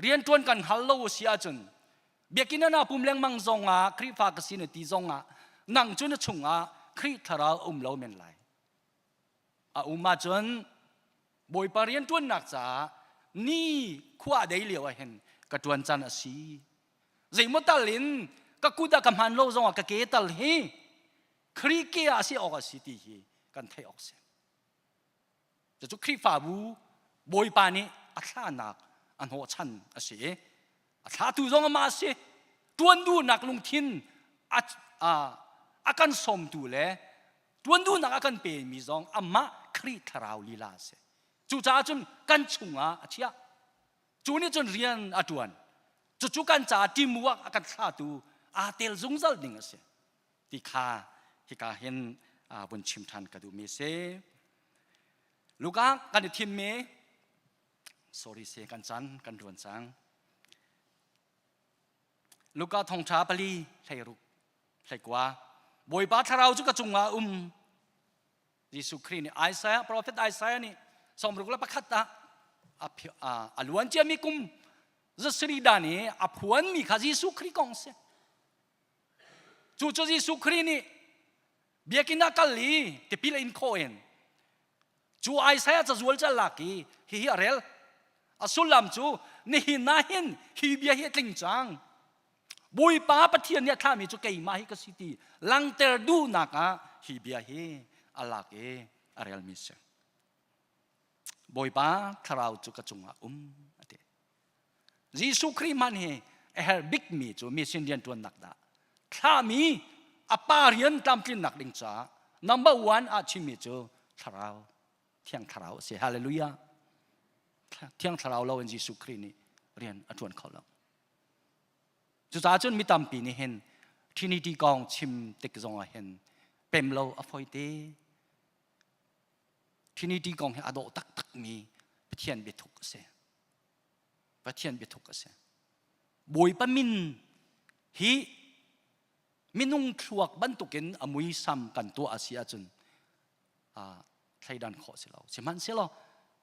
rianṭuan kan hal lo a si ahcun biakinn ah naa pum lengmang zongah Khrihfa ka si na ti zongah nang cu na chungah Khrih thlarau a um lo men lai. A um ahcun Bawipa rianṭuannak caah ni khua dei lio ah hin ka ṭuan can a si. Zeimaw tal in ka kut ah ka hman lo zongah ka ke tal hi Khrih ke ah a si awk a si ti hi kan theih awk si. Cucu Khrihfabu Bawipa nih a thlahnak a hnawhchan a si i a thlatu zong amah a si. Ṭuan duhnak lungthin a, a, a kan sawmtu le ṭuan duhnak a kan pemi zong amah Khrih Thlarau lila a si. Cucaah cun kan chungah a chiah. Cu nih cun rian a ṭuan. Cucu kan caah teamwork a kan thlatu aa tel zungzal ding a si. ti kha hika hin vun chim ṭhan ka duhmi a si. Luka kan i thimmi sorry se kan chan kan ruan cang. Luka thongṭha pali hleiruk hleikua Bawipa thlarau cu ka cungah um Jesuh Khrih nih Isaiah prophet Isaiah nih 61 ah a luan ciami kum zasari dan i a phuanmi kha Jesuh Khrih kong si. Cu cu Jesuh Khrih nih biakinn ah kal i tipil a in khawh in cu Isaiah cazual cu a lak i hihi a rel. A sullam cu nihin ah hin hi bia hi a tling cang. Bawipa Pathian nih a thlahmi cu keimah hi ka si ti langter duhnak ah hi bia hi a lak i a relmi a si. Bawipa thlarau cu ka cungah um a ti. Jesuh Khrih hmanh hi a herh bikmi cu mission rianṭuannak dah thlahmi a pa rian tlamtlinnak ding caah number one ah chimmi cu thlarau thiang thlarau a si hallelujah thiang thlarau lo in Jesuh Khrih nih rian a ṭuan kho lo cucaah cun mi tampi nih hin Trinity kong chim tik zongah hin pem lo a fawi te Trinity kong hi a dawh taktakmi Pathian biathuk a si Pathian biathuk a si. Bawipa min hi minung thluak bantukin a muisam kan tuah a si ahcun thleidan khawh si lo. Sihmanhsehlaw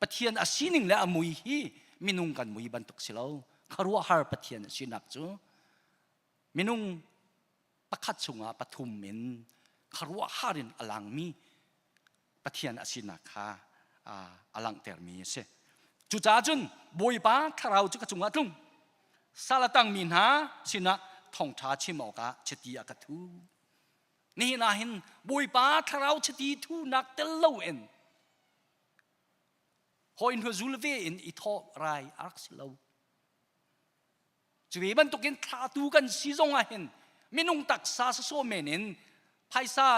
Pathian a sining le a mui hi minung kan mui bantuk si lo. Khuaruahhar Pathian a sinak cu minung pakhat chungah pathum in khuaruahhar in a langmi Pathian a sinak kha a langhtermi a si. Cucaah cun Bawipa thlarau cu ka cungah tlung. Sal a tangmi hna sinah thawngṭha chim awkah chiti a ka thu. Nihin ah hin Bawipa thlarau chiti thunak tel loin. Hawi hnu zul ve in i thawh rai a rak si lo. Cu ve bantukin thlatu kan si zong ah hin minung taksa sawsawh men in phaisa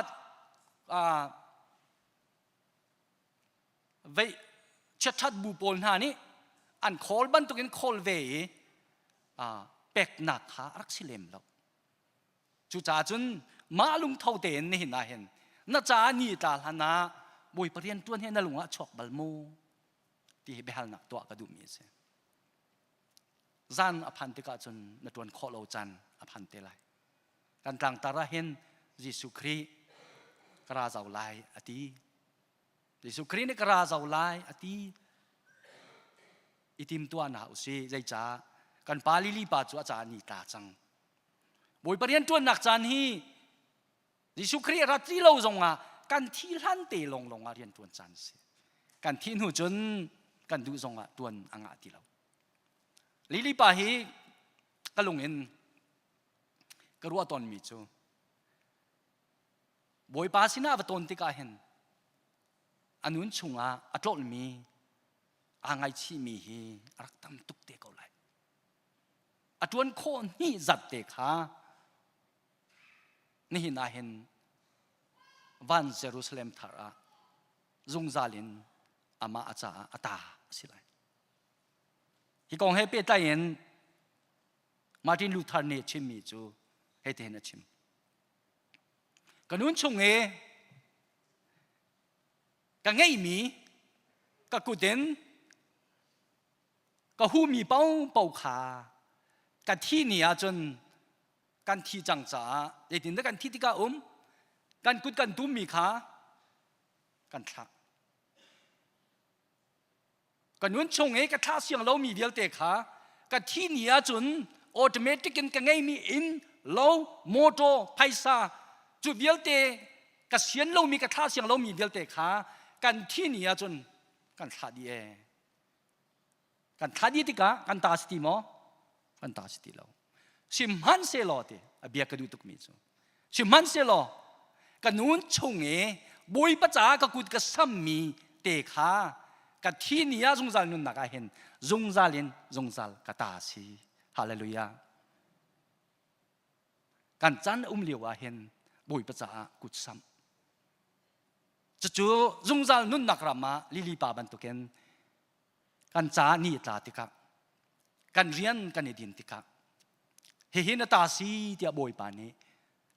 vei chiatṭhat bu pawl hna nih an khawl bantukin khawl ve i peknak kha a rak si lem lo. Cucaah cun mah lungtho tein nihin ah hin na ca ni tla hlan ah Bawipa rian ṭuan hi na lung ah chuak bal maw ti hi biahalnak tuah ka duhmi a si. Zan a phan tikah cun na ṭuan khawh lo caan a phan te lai. Kan tlangtar ah hin Jesuh Khrih ka ra zau lai a ti. Jesuh Khrih nih ka ra zau lai a ti. I timtuah hna usih. Zeicah? Kan pa Lili pa cu a ca ni tla cang. Bawipa rianṭuannak caan hi Jesuh Khrih rat ti lo zongah kan thi hlan te lawnglawng ah rianṭuan caan a si. Kan thih hnu cun kan duh zongah ṭuan a ngah ti lo. Lili pa hi ka lung in ka ruah tawnmi cu Bawipa sinah va tawn tikah hin a nun chungah a tlolhmi aa ngaichihmi hi a rak tam tuk te ko lai. A ṭuan khawh hnih zat te kha nihin ah hin van Jerusalem thar ah zungzal in amah a caah a ta a si lai. Hi kong he pehtlai in Martin Luther nih chimmi cu hitihin a chim. Ka nun chung i ka ngeihmi ka kut in ka humi paohpaoh kha ka thi ni ahcun kan thi cang caah zeitindah kan thi tikah um kan kut kan tummi kha kan thlah ka nun chung i ka thlah siang lomi vialte kha ka thi ni ahcun automatic in ka ngeimi inn lo motor phaisa cu vialte ka sian lomi ka thlah siang lomi vialte kha kan thi ni ahcun kan thlah dih ee Kan thlah dih tikah kan ta si ti maw? Kan ta si ti lo. Sihmanhsehlaw ti a bia ka duh tukmi cu. Sihmanhsehlaw ka nun chung i Bawipa caah ka kut ka sammi te kha ka thi ni ah zungzal nunnak ah hin zungzal in zungzal ka ta si. Hallelujah. Kan caan um lio ah hin Bawipa caah kut samh. Cucu zungzal nunnak ram ah lili pa bantukin kan caah ni a tla tikah kan rian kan i din tikah hihi na ta si tiah Bawipa nih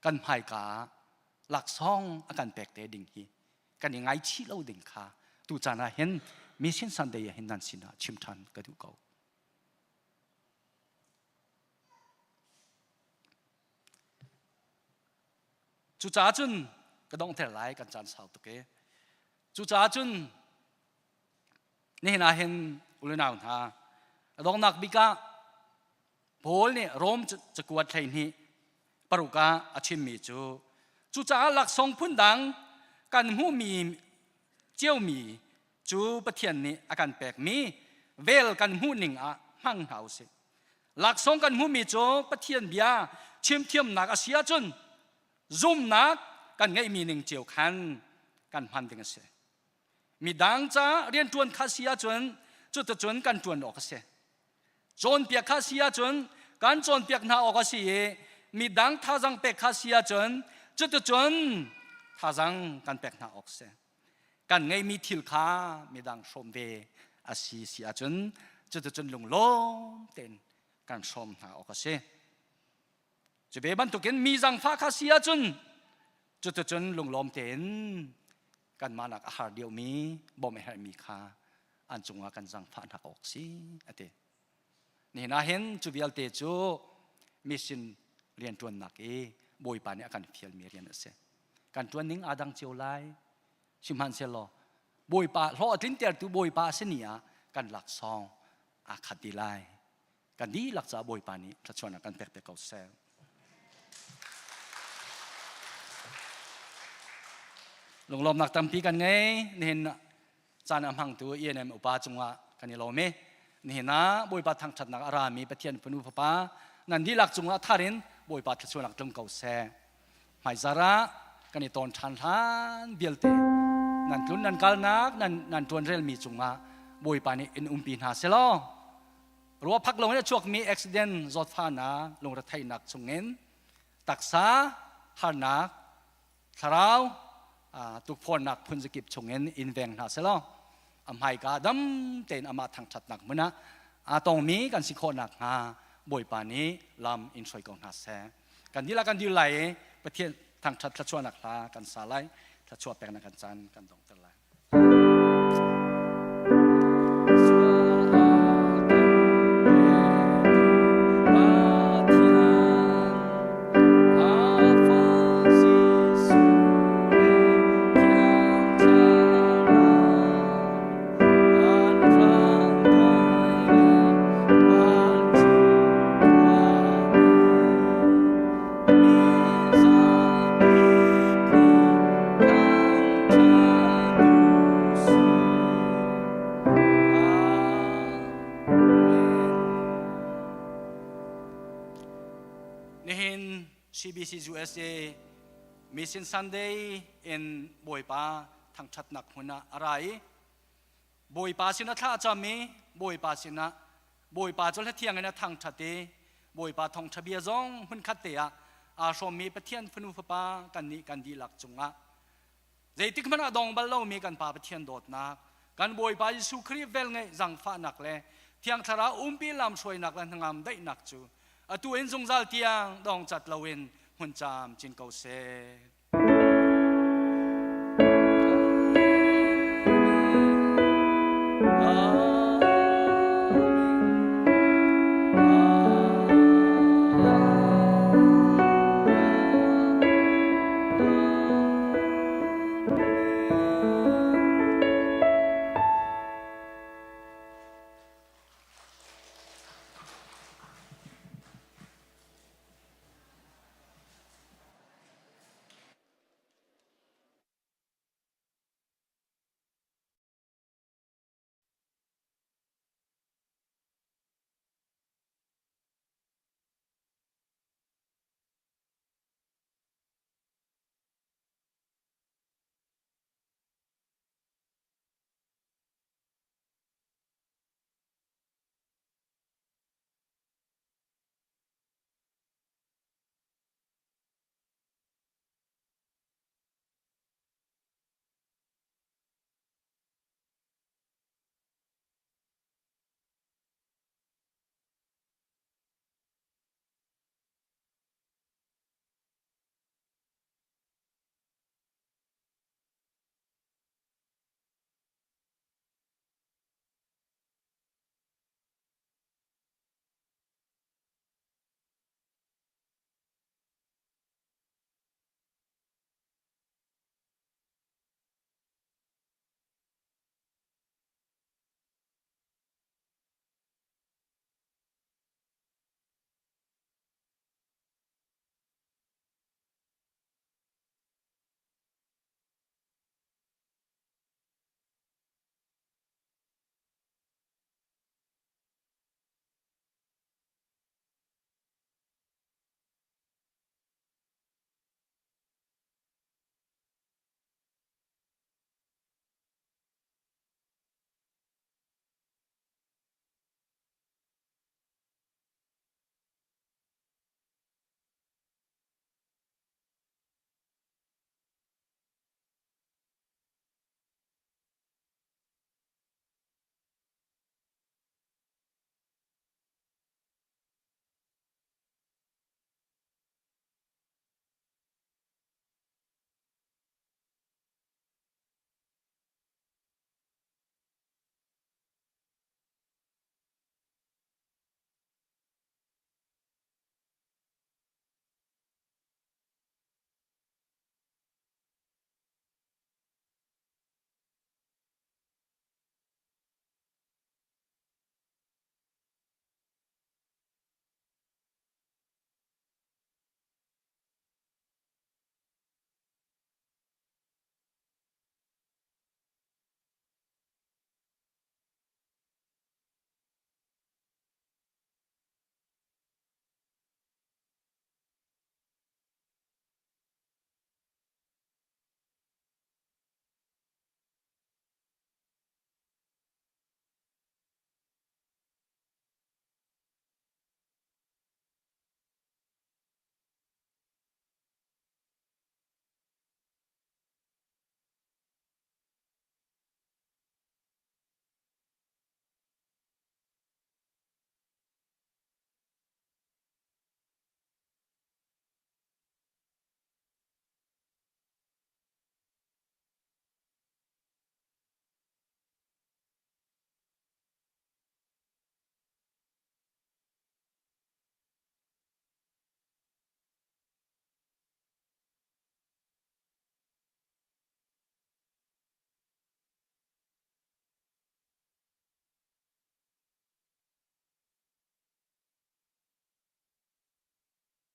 kan hmaika ah laksawng a kan pek te ding hi kan i ngaichih lo ding kha tu caan ah hin Mission Sunday ah hin nan sinah chim ṭhan ka duh ko. Cucaah cun ka donghter lai kan caan sau tuk e. Cucaah cun Nihin ah hin ulenau hna a donghnak bik ah Paul nih Rom cakuat 12 paruk ah a chimmi cu cucaah laksawng phundang kan hmuhmi ciomi cu Pathian nih a kan pekmi vel kan hmuhning ah hmang hna usih. Laksawng kan hmuhmi cu Pathian bia chimthiamnak a si ahcun zumnak kan ngeihmi ning cio khan kan hman ding a si. Midang ca rianṭuan kha si ahcun cuticun kan ṭuan awk a si. Cawnpiak kha si ahcun kan cawnpiak hna awk a si i midang thazang pek kha si ahcun cuticun thazang kan pek hna awk a si. Kan ngeihmi thil kha midang hrawm ve a si si ahcun cuticun lunglawm tein kan hrawm hna awk a si. Cu ve bantukin mi zangfah kha si ahcun cuticun lunglawm tein kanmah nak a har deuhmi bawmh a herhmi kha an cungah kan zangfah hna awk si a ti. Nihin ah hin cu vialte cu mission rianṭuannak i Bawipa nih a kan fialmi rian a si. Kan ṭuan ning aa dang cio lai. Sihmanhsehlaw Bawipa hlawh a tlintertu Bawipa a si ni ah kan laksawng aa khat dih lai. Kan dihlak caah Bawipa nih thluachuahnak kan pek te ko seh. Lunglawmnak tampi kan ngei. Nihin caan a hmangtu ENM upa cungah kan i lawm i nihin ah Bawipa thangṭhatnak a rami Pathian fanu fapa nan dihlak cungah thar in Bawipa thluachuahnak tlung ko seh. Hmaizar ah kan i tawn ṭhan hlan vialte nan tlun nan kalnak nan nan ṭuanrelmi cungah Bawipa nih in umpi hna selaw ruahphak lo in a chuakmi accident zawtfahnak lungretheihnak chungin taksa harnak thlarau tukforhnak phunzakip chungin in veng hna selaw a hmaika dam tein amah thangṭhatnak hmun ah aa tongmi kan si khawh nakhnga Bawipa nih lam in hruai ko hna seh. Kan dihlak kan dil lai i Pathian thangṭhat thluachuahnak hla kan sa lai. Thluachuah peknak kan caan kan donghter lai. Nihin CBC USA Mission Sunday in Bawipa thangṭhatnak hmun ah a ra i Bawipa sinah thla a cam i Bawipa sinah Bawipa cu hlathiang in a thangṭhat i Bawipa thawngṭha bia zong hmunkhat te ah aa hrawmmi Pathian fanu fapa kannih kan dihlak cungah zeitik hmanh ah dong bal lomi kan Pa Pathian dawtnak kan Bawipa Jesuh Khrih velngeih zangfahnak le Thiang Thlarau umpi lamhruainak le hnangam daihnak cu atu in zungzal tiang dong cat loin hmun caam cin ko seh.